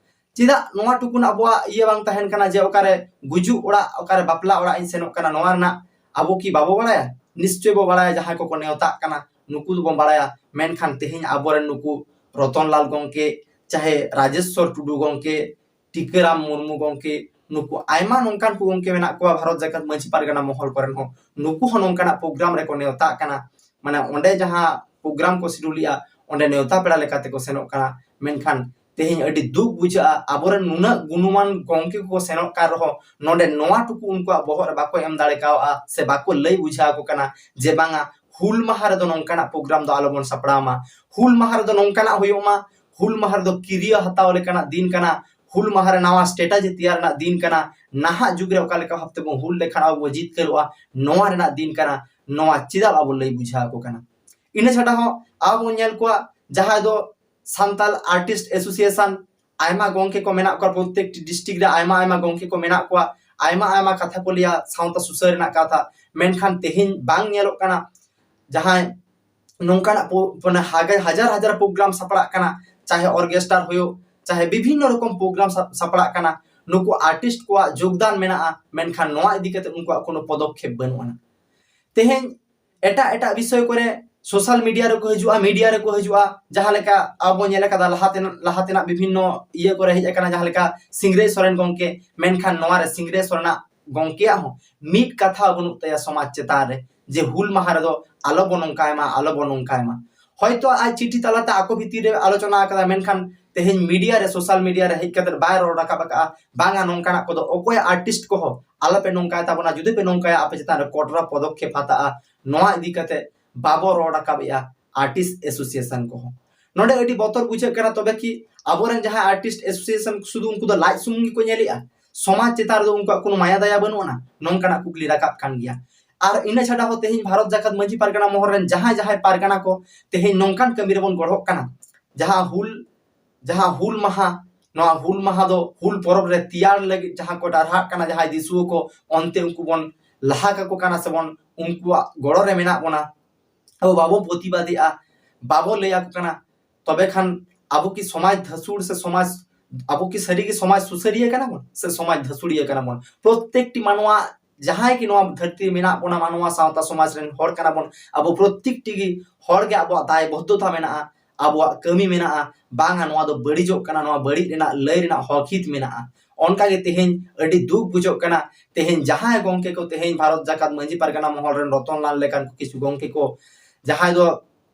ᱪᱮᱫᱟᱜ ᱱᱚᱣᱟ ᱴᱩᱠᱩᱱ ᱟᱵᱚᱣᱟᱜ ᱤᱭᱟᱹ ᱵᱟᱝ ᱛᱟᱦᱮᱱ ᱠᱟᱱᱟ ᱡᱮ ᱚᱠᱟᱨᱮ ᱜᱩᱡᱩᱜ ᱚᱲᱟᱜ, ᱚᱠᱟᱨᱮ ᱵᱟᱯᱞᱟ ᱚᱲᱟᱜ ᱤᱧ ᱥᱮᱱᱚᱜ ᱠᱟᱱᱟ, ᱱᱚᱣᱟ ᱨᱮᱱᱟᱜ ᱟᱵᱚ ᱠᱤ ᱵᱟᱵᱚ ᱵᱟᱲᱟᱭᱟ? ᱱᱤᱥᱪᱚᱭ ᱵᱚ ᱵᱟᱲᱟᱭᱟ, ᱡᱟᱦᱟᱸᱭ ᱠᱚᱠᱚ ᱱᱮᱣᱛᱟᱜ ᱠᱟᱱᱟ ᱱᱩᱠᱩ ᱫᱚᱵᱚᱱ ᱵᱟᱲᱟᱭᱟ᱾ ᱢᱮᱱᱠᱷᱟᱱ ᱛᱮᱦᱮᱧ ᱟᱵᱚᱨᱮᱱ ᱱᱩᱠᱩ ᱨᱚᱛᱚᱱ ᱞᱟᱞ ᱜᱚᱢᱠᱮ, ᱪᱟᱦᱮ ᱨᱟᱡᱮᱥᱣᱚᱨ ᱴᱩᱰᱩ ᱜᱚᱢᱠᱮ, ᱴᱤᱠᱟᱹᱨᱟᱢ ᱢᱩᱨᱢᱩ ᱜᱚᱢᱠᱮ, ᱱᱩᱠᱩ ᱟᱭᱢᱟ ᱱᱚᱝᱠᱟᱱ ᱠᱚ ᱜᱚᱢᱠᱮ ᱢᱮᱱᱟᱜ ᱠᱚᱣᱟ ᱵᱷᱟᱨᱚᱛ ᱡᱟᱠᱟᱛ ᱢᱟᱹᱡᱷᱤ ᱯᱟᱨᱜᱟᱱᱟ ᱢᱚᱦᱚᱞ ᱠᱚᱨᱮᱱ ᱦᱚᱸ, ᱱᱩᱠᱩ ᱦᱚᱸ ᱱᱚᱝᱠᱟᱱᱟᱜ ᱯᱨᱳᱜᱨᱟᱢ ᱨᱮᱠᱚ ᱱᱮᱣᱛᱟᱜ ᱠᱟᱱᱟ᱾ ᱢᱟᱱᱮ ᱚᱸᱰᱮ ᱡᱟᱦᱟᱸ ᱯᱨᱳᱜᱨᱟᱢ ᱠᱚ ᱥᱤᱰᱩᱞᱮᱜᱼᱟ, ᱚᱸᱰᱮ ᱱᱮᱣᱛᱟ ᱯᱮᱲᱟ ᱞᱮᱠᱟ ᱛᱮᱠᱚ ᱥᱮᱱᱚᱜ ᱠᱟᱱᱟ, ᱢᱮᱱᱠᱷᱟᱱ ᱛᱮᱦᱮᱧ ᱟᱹᱰᱤ ᱫᱩᱠ ᱵᱩᱡᱷᱟᱹᱜᱼᱟ, ᱟᱵᱚᱨᱮᱱ ᱱᱩᱱᱟᱹᱜ ᱜᱩᱱᱢᱟᱱ ᱜᱚᱢᱠᱮ ᱠᱚᱠᱚ ᱥᱮᱱᱚᱜ ᱠᱟᱱ ᱨᱮᱦᱚᱸ ᱱᱚᱰᱮ ᱱᱚᱣᱟ ᱴᱩᱠᱩ ᱩᱱᱠᱩᱣᱟᱜ ᱵᱚᱦᱚᱜ ᱨᱮ ᱵᱟᱠᱚ ᱮᱢ ᱫᱟᱲᱮ ᱠᱟᱣᱜᱼᱟ ᱥᱮ ᱵᱟᱠᱚ ᱞᱟᱹᱭ ᱵᱩᱡᱷᱟᱹᱣ ᱟᱠᱚ ᱠᱟᱱᱟ ᱡᱮ ᱵᱟᱝᱟ, ᱦᱩᱞ ᱢᱟᱦᱟ ᱨᱮᱫᱚ ᱱᱚᱝᱠᱟᱱᱟᱜ ᱯᱨᱳᱜᱨᱟᱢ ᱫᱚ ᱟᱞᱚᱵᱚᱱ ᱥᱟᱯᱲᱟᱣ ᱢᱟ, ᱦᱩᱞ ᱢᱟᱦᱟ ᱨᱮᱫᱚ ᱱᱚᱝᱠᱟᱱᱟᱜ ᱦᱩᱭᱩᱜ ᱢᱟ, ᱦᱩᱞ ᱢᱟᱦᱟ ᱨᱮᱫᱚ ᱠᱤᱨᱭᱟᱹ ᱦᱟᱛᱟᱣ ᱞᱮᱠᱟᱱᱟᱜ ᱫᱤᱱ ᱠᱟᱱᱟ, ᱦᱩᱞ ᱢᱟᱦᱟ ᱨᱮ ᱱᱟᱣᱟ ᱥᱴᱨᱮᱴᱮᱡᱤ ᱛᱮᱭᱟᱨ ᱨᱮᱱᱟᱜ ᱫᱤᱱ ᱠᱟᱱᱟ, ᱱᱟᱦᱟᱜ ᱡᱩᱜᱽ ᱨᱮ ᱚᱠᱟ ᱞᱮᱠᱟ ᱵᱷᱟᱵᱛᱮ ᱵᱚᱱ ᱦᱩᱞ ᱞᱮᱠᱷᱟᱱ ᱟᱵᱚ ᱵᱚᱱ ᱡᱤᱛᱠᱟᱹᱨᱚᱜᱼᱟ, ᱱᱚᱣᱟ ᱨᱮᱱᱟᱜ ᱫᱤᱱ ᱠᱟᱱᱟ, ᱱᱚᱣᱟ ᱪᱮᱫᱟᱜ ᱵᱟᱵᱚ ᱞᱟᱹᱭ ᱵᱩᱡᱷᱟᱹᱣ ᱟᱠᱚ ᱠᱟᱱᱟ? ᱤᱱᱟᱹ ᱪᱷᱟᱰᱟ ᱦᱚᱸ ᱟᱵᱚ ᱵᱚᱱ ᱧᱮᱞ ᱠᱚᱣᱟ ᱡᱟᱦᱟᱸᱭ ᱫᱚ ᱥᱟᱱᱛᱟᱞ ᱟᱨᱴᱤᱥᱴ ᱮᱥᱳᱥᱤᱭᱮᱥᱚᱱ, ᱟᱭᱢᱟ ᱜᱚᱢᱠᱮ ᱠᱚ ᱢᱮᱱᱟᱜ ᱠᱚᱣᱟ, ᱯᱨᱚᱛᱮᱠᱴᱤ ᱰᱤᱥᱴᱨᱤᱠᱴ ᱨᱮ ᱟᱭᱢᱟ ᱟᱭᱢᱟ ᱜᱚᱢᱠᱮ ᱠᱚ ᱢᱮᱱᱟᱜ ᱠᱚᱣᱟ, ᱟᱭᱢᱟ ᱟᱭᱢᱟ ᱠᱟᱛᱷᱟ ᱠᱚ ᱞᱟᱹᱭᱟ ᱥᱟᱶᱛᱟ ᱥᱩᱥᱟᱹᱨ ᱨᱮᱱᱟᱜ ᱠᱟᱛᱷᱟ, ᱢᱮᱱᱠᱷᱟᱱ ᱛᱮᱦᱮᱧ ᱵᱟᱝ ᱧᱮᱞᱚᱜ ᱠᱟᱱᱟ ᱡᱟᱦᱟᱸᱭ ᱱᱚᱝᱠᱟᱱᱟᱜ ᱯᱳ-, ᱢᱟᱱᱮ ᱦᱟᱜᱮ-, ᱦᱟᱡᱟᱨ ᱦᱟᱡᱟᱨ ᱯᱨᱳᱜᱨᱟᱢ ᱥᱟᱯᱲᱟᱜ ᱠᱟᱱᱟ, ᱪᱟᱦᱮ ᱚᱨᱜᱮᱥᱴᱟᱨ ᱦᱩᱭᱩᱜ, ᱪᱟᱦᱮ ᱵᱤᱵᱷᱤᱱᱱᱚ ᱨᱚᱠᱚᱢ ᱯᱨᱳᱜᱨᱟᱢ ᱥᱟ-, ᱥᱟᱯᱲᱟᱜ ᱠᱟᱱᱟ, ᱱᱩᱠᱩ ᱟᱨᱴᱤᱥᱴ ᱠᱚᱣᱟᱜ ᱡᱳᱜᱽᱫᱟᱱ ᱢᱮᱱᱟᱜᱼᱟ, ᱢᱮᱱᱠᱷᱟᱱ ᱱᱚᱣᱟ ᱤᱫᱤ ᱠᱟᱛᱮ ᱩᱱᱠᱩᱣᱟᱜ ᱠᱳᱱᱳ ᱯᱚᱫᱚᱠᱷᱮᱯ ᱵᱟᱹᱱᱩᱜ ᱟᱱᱟ᱾ ᱛᱮᱦᱮᱧ ᱮᱴᱟᱜ ᱮᱴᱟᱜ ᱵᱤᱥᱚᱭ ᱠᱚᱨᱮ ᱥᱳᱥᱟᱞ ᱢᱤᱰᱤᱭᱟ ᱨᱮᱠᱚ ᱦᱤᱡᱩᱜᱼᱟ, ᱢᱤᱰᱤᱭᱟ ᱨᱮᱠᱚ ᱦᱤᱡᱩᱜᱼᱟ, ᱡᱟᱦᱟᱸ ᱞᱮᱠᱟ ᱟᱵᱚ ᱧᱮᱞ ᱟᱠᱟᱫᱟ ᱞᱟᱦᱟ ᱛᱮᱱᱟᱜ, ᱞᱟᱦᱟ ᱛᱮᱱᱟᱜ ᱵᱤᱵᱷᱤᱱᱱᱚ ᱤᱭᱟᱹ ᱠᱚᱨᱮ ᱦᱮᱡ ᱟᱠᱟᱱᱟ, ᱡᱟᱦᱟᱸ ᱞᱮᱠᱟ ᱥᱤᱝᱨᱟᱹᱭ ᱥᱚᱨᱮᱱ ᱜᱚᱢᱠᱮ, ᱢᱮᱱᱠᱷᱟᱱ ᱱᱚᱣᱟ ᱨᱮ ᱥᱤᱝᱨᱟᱹᱭ ᱥᱚᱨᱮᱱᱟᱜ ᱜᱚᱢᱠᱮᱭᱟᱜ ᱦᱚᱸ ᱢᱤᱫ ᱠᱟᱛᱷᱟ ᱵᱟᱹᱱᱩᱜ ᱛᱟᱭᱟ ᱥᱚᱢᱟᱡᱽ ᱪᱮᱛᱟᱱ ᱨᱮ ᱡᱮ ᱦᱩᱞ ᱢᱟᱦᱟ ᱨᱮᱫᱚ ᱟᱞᱚ ᱵᱚᱱ ᱱᱚᱝᱠᱟᱭ ᱢᱟ, ᱟᱞᱚ ᱵᱚᱱ ᱱᱚᱝᱠᱟᱭ ᱢᱟ᱾ ᱦᱚᱭᱛᱳ ᱟᱡ ᱪᱤᱴᱷᱤ ᱛᱟᱞᱟᱛᱮ ᱟᱠᱚ ᱵᱷᱤᱛᱤᱨ ᱨᱮ ᱟᱞᱳᱪᱚᱱᱟ ᱟᱠᱟᱫᱟ, ᱢᱮᱱᱠᱷᱟᱱ ᱛᱮᱦᱮᱧ ᱢᱤᱰᱤᱭᱟ ᱨᱮ, ᱥᱳᱥᱟᱞ ᱢᱤᱰᱤᱭᱟ ᱨᱮ ᱦᱮᱡ ᱠᱟᱛᱮ ᱵᱟᱭ ᱨᱚᱲ ᱨᱟᱠᱟᱵ ᱟᱠᱟᱫᱼᱟ, ᱵᱟᱝᱟ ᱱᱚᱝᱠᱟᱱᱟᱜ ᱠᱚᱫᱚ ᱚᱠᱚᱭ ᱟᱨᱴᱤᱥᱴ ᱠᱚᱦᱚᱸ ᱟᱞᱚᱯᱮ ᱱᱚᱝᱠᱟᱭ ᱛᱟᱵᱚᱱᱟ, ᱡᱩᱫᱤ ᱯᱮ ᱱᱚᱝᱠᱟᱭᱟ ᱟᱯᱮ ᱪᱮᱛᱟᱱ ᱨᱮ ᱠᱚᱴᱨᱟ ᱯᱚᱫᱚᱠᱷᱮᱯ ᱦᱟᱛᱟᱜᱼᱟ, ᱱᱚᱣᱟ ᱤᱫᱤ ᱠᱟᱛᱮ ᱵᱟᱵᱚ ᱨᱚᱲ ᱨᱟᱠᱟᱵᱮᱜᱼᱟ ᱟᱨᱴᱤᱥᱴ ᱮᱥᱳᱥᱤᱭᱮᱥᱚᱱ ᱠᱚᱦᱚᱸ᱾ ᱱᱚᱰᱮ ᱟᱹᱰᱤ ᱵᱚᱛᱚᱨ ᱵᱩᱡᱷᱟᱹᱜ ᱠᱟᱱᱟ᱾ ᱛᱚᱵᱮ ᱠᱤ ᱟᱵᱚᱨᱮᱱ ᱡᱟᱦᱟᱸᱭ ᱟᱨᱴᱤᱥᱴ ᱮᱥᱳᱥᱤᱭᱮᱥᱚᱱ ᱥᱩᱫᱷᱩ ᱩᱱᱠᱩ ᱫᱚ ᱞᱟᱡ ᱥᱩᱢᱩᱝ ᱜᱮᱠᱚ ᱧᱮᱞᱮᱜᱼᱟ, ᱥᱚᱢᱟᱡᱽ ᱪᱮᱛᱟᱱ ᱨᱮᱫᱚ ᱩᱱᱠᱩᱣᱟᱜ ᱠᱳᱱᱳ ᱢᱟᱭᱟ ᱫᱟᱭᱟ ᱵᱟᱹᱱᱩᱜ ᱟᱱᱟ? ᱱᱚᱝᱠᱟᱱᱟᱜ ᱠᱩᱠᱞᱤ ᱨᱟᱠᱟᱵ ᱠᱟᱱ ᱜᱮᱭᱟ᱾ ᱟᱨ ᱤᱱᱟᱹ ᱪᱷᱟᱰᱟ ᱦᱚᱸ ᱛᱮᱦᱮᱧ ᱵᱷᱟᱨᱚᱛ ᱡᱟᱠᱟᱛ ᱢᱟᱹᱡᱷᱤ ᱯᱟᱨᱜᱟᱱᱟ ᱢᱚᱦᱚᱞ ᱨᱮᱱ ᱡᱟᱦᱟᱸᱭ ᱡᱟᱦᱟᱸᱭ ᱯᱟᱨᱜᱟᱱᱟ ᱠᱚ ᱛᱮᱦᱮᱧ ᱱᱚᱝᱠᱟᱱ ᱠᱟᱹᱢᱤ ᱨᱮᱵᱚᱱ ᱜᱚᱲᱚᱜ ᱠᱟᱱᱟ, ᱡᱟᱦᱟᱸ ᱦᱩᱞ, ᱡᱟᱦᱟᱸ ᱦᱩᱞ ᱢᱟᱦᱟ, ᱱᱚᱣᱟ ᱦᱩᱞ ᱢᱟᱦᱟ ᱫᱚ ᱦᱩᱞ ᱯᱚᱨᱚᱵᱽ ᱨᱮ ᱛᱮᱭᱟᱨ ᱞᱟᱹᱜᱤᱫ ᱡᱟᱦᱟᱸ ᱠᱚ ᱰᱟᱨᱦᱟᱜ ᱠᱟᱱᱟ ᱡᱟᱦᱟᱸᱭ ᱫᱤᱥᱩᱣᱟᱹ ᱠᱚ, ᱚᱱᱛᱮ ᱩᱱᱠᱩ ᱵᱚᱱ ᱞᱟᱦᱟ ᱠᱟᱠᱚ ᱠᱟᱱᱟ ᱥᱮᱵᱚᱱ ᱩᱱᱠᱩᱣᱟᱜ ᱜᱚᱲᱚ ᱨᱮ ᱢᱮᱱᱟᱜ ᱵᱚᱱᱟ, ᱟᱵᱚ ᱵᱟᱵᱚ ᱯᱨᱚᱛᱤᱵᱟᱫᱮᱜᱼᱟ, ᱵᱟᱵᱚ ᱞᱟᱹᱭ ᱟᱠᱚ ᱠᱟᱱᱟ, ᱛᱚᱵᱮ ᱠᱷᱟᱱ ᱟᱵᱚ ᱠᱤ ᱥᱚᱢᱟᱡᱽ ᱫᱷᱟᱹᱥᱩᱲ ᱥᱮ ᱥᱚᱢᱟᱡᱽ, ᱟᱵᱚ ᱠᱤ ᱥᱟᱹᱨᱤᱜᱮ ᱥᱚᱢᱟᱡᱽ ᱥᱩᱥᱟᱹᱨᱤᱭᱟᱹ ᱠᱟᱱᱟ ᱵᱚᱱ ᱥᱮ ᱥᱚᱢᱟᱡᱽ ᱫᱷᱟᱹᱥᱩᱲᱤᱭᱟᱹ ᱠᱟᱱᱟ ᱵᱚᱱ? ᱯᱨᱚᱛᱮᱠᱴᱤ ᱢᱟᱱᱣᱟ ᱡᱟᱦᱟᱸᱭ ᱜᱮ ᱱᱚᱣᱟ ᱫᱷᱟᱹᱨᱛᱤ ᱨᱮ ᱢᱮᱱᱟᱜ ᱵᱚᱱᱟ, ᱢᱟᱱᱣᱟ ᱥᱟᱶᱛᱟ ᱥᱚᱢᱟᱡᱽ ᱨᱮᱱ ᱦᱚᱲ ᱠᱟᱱᱟ ᱵᱚᱱ, ᱟᱵᱚ ᱯᱨᱚᱛᱮᱠᱴᱤ ᱜᱮ ᱦᱚᱲ ᱜᱮ ᱟᱵᱚᱣᱟᱜ ᱫᱟᱭ ᱵᱚᱫᱽᱫᱷᱚᱛᱟ ᱢᱮᱱᱟᱜᱼᱟ, ᱟᱵᱚᱣᱟᱜ ᱠᱟᱹᱢᱤ ᱢᱮᱱᱟᱜᱼᱟ, ᱵᱟᱝᱟ ᱱᱚᱣᱟ ᱫᱚ ᱵᱟᱹᱲᱤᱡᱚᱜ ᱠᱟᱱᱟ, ᱱᱚᱣᱟ ᱵᱟᱹᱲᱤᱡ ᱨᱮᱱᱟᱜ ᱞᱟᱹᱭ ᱨᱮᱱᱟᱜ ᱦᱚᱠ ᱦᱤᱛ ᱢᱮᱱᱟᱜᱼᱟ᱾ ᱚᱱᱠᱟᱜᱮ ᱛᱮᱦᱮᱧ ᱟᱹᱰᱤ ᱫᱩᱠ ᱵᱩᱡᱷᱟᱹᱜ ᱠᱟᱱᱟ, ᱛᱮᱦᱮᱧ ᱡᱟᱦᱟᱸᱭ ᱜᱚᱢᱠᱮ ᱠᱚ ᱛᱮᱦᱮᱧ ᱵᱷᱟᱨᱚᱛ ᱡᱟᱠᱟᱛ ᱢᱟᱹᱡᱷᱤ ᱯᱟᱨᱜᱟᱱᱟ ᱢᱚᱦᱚᱞ ᱨᱮᱱ ᱨᱚᱛᱚᱱ ᱞᱟᱞ ᱞᱮᱠᱟᱱ ᱠᱚ ᱠᱤᱪᱷᱩ ᱜᱚᱢᱠᱮ ᱠᱚ ᱡᱟᱦᱟᱸᱭ ᱫᱚ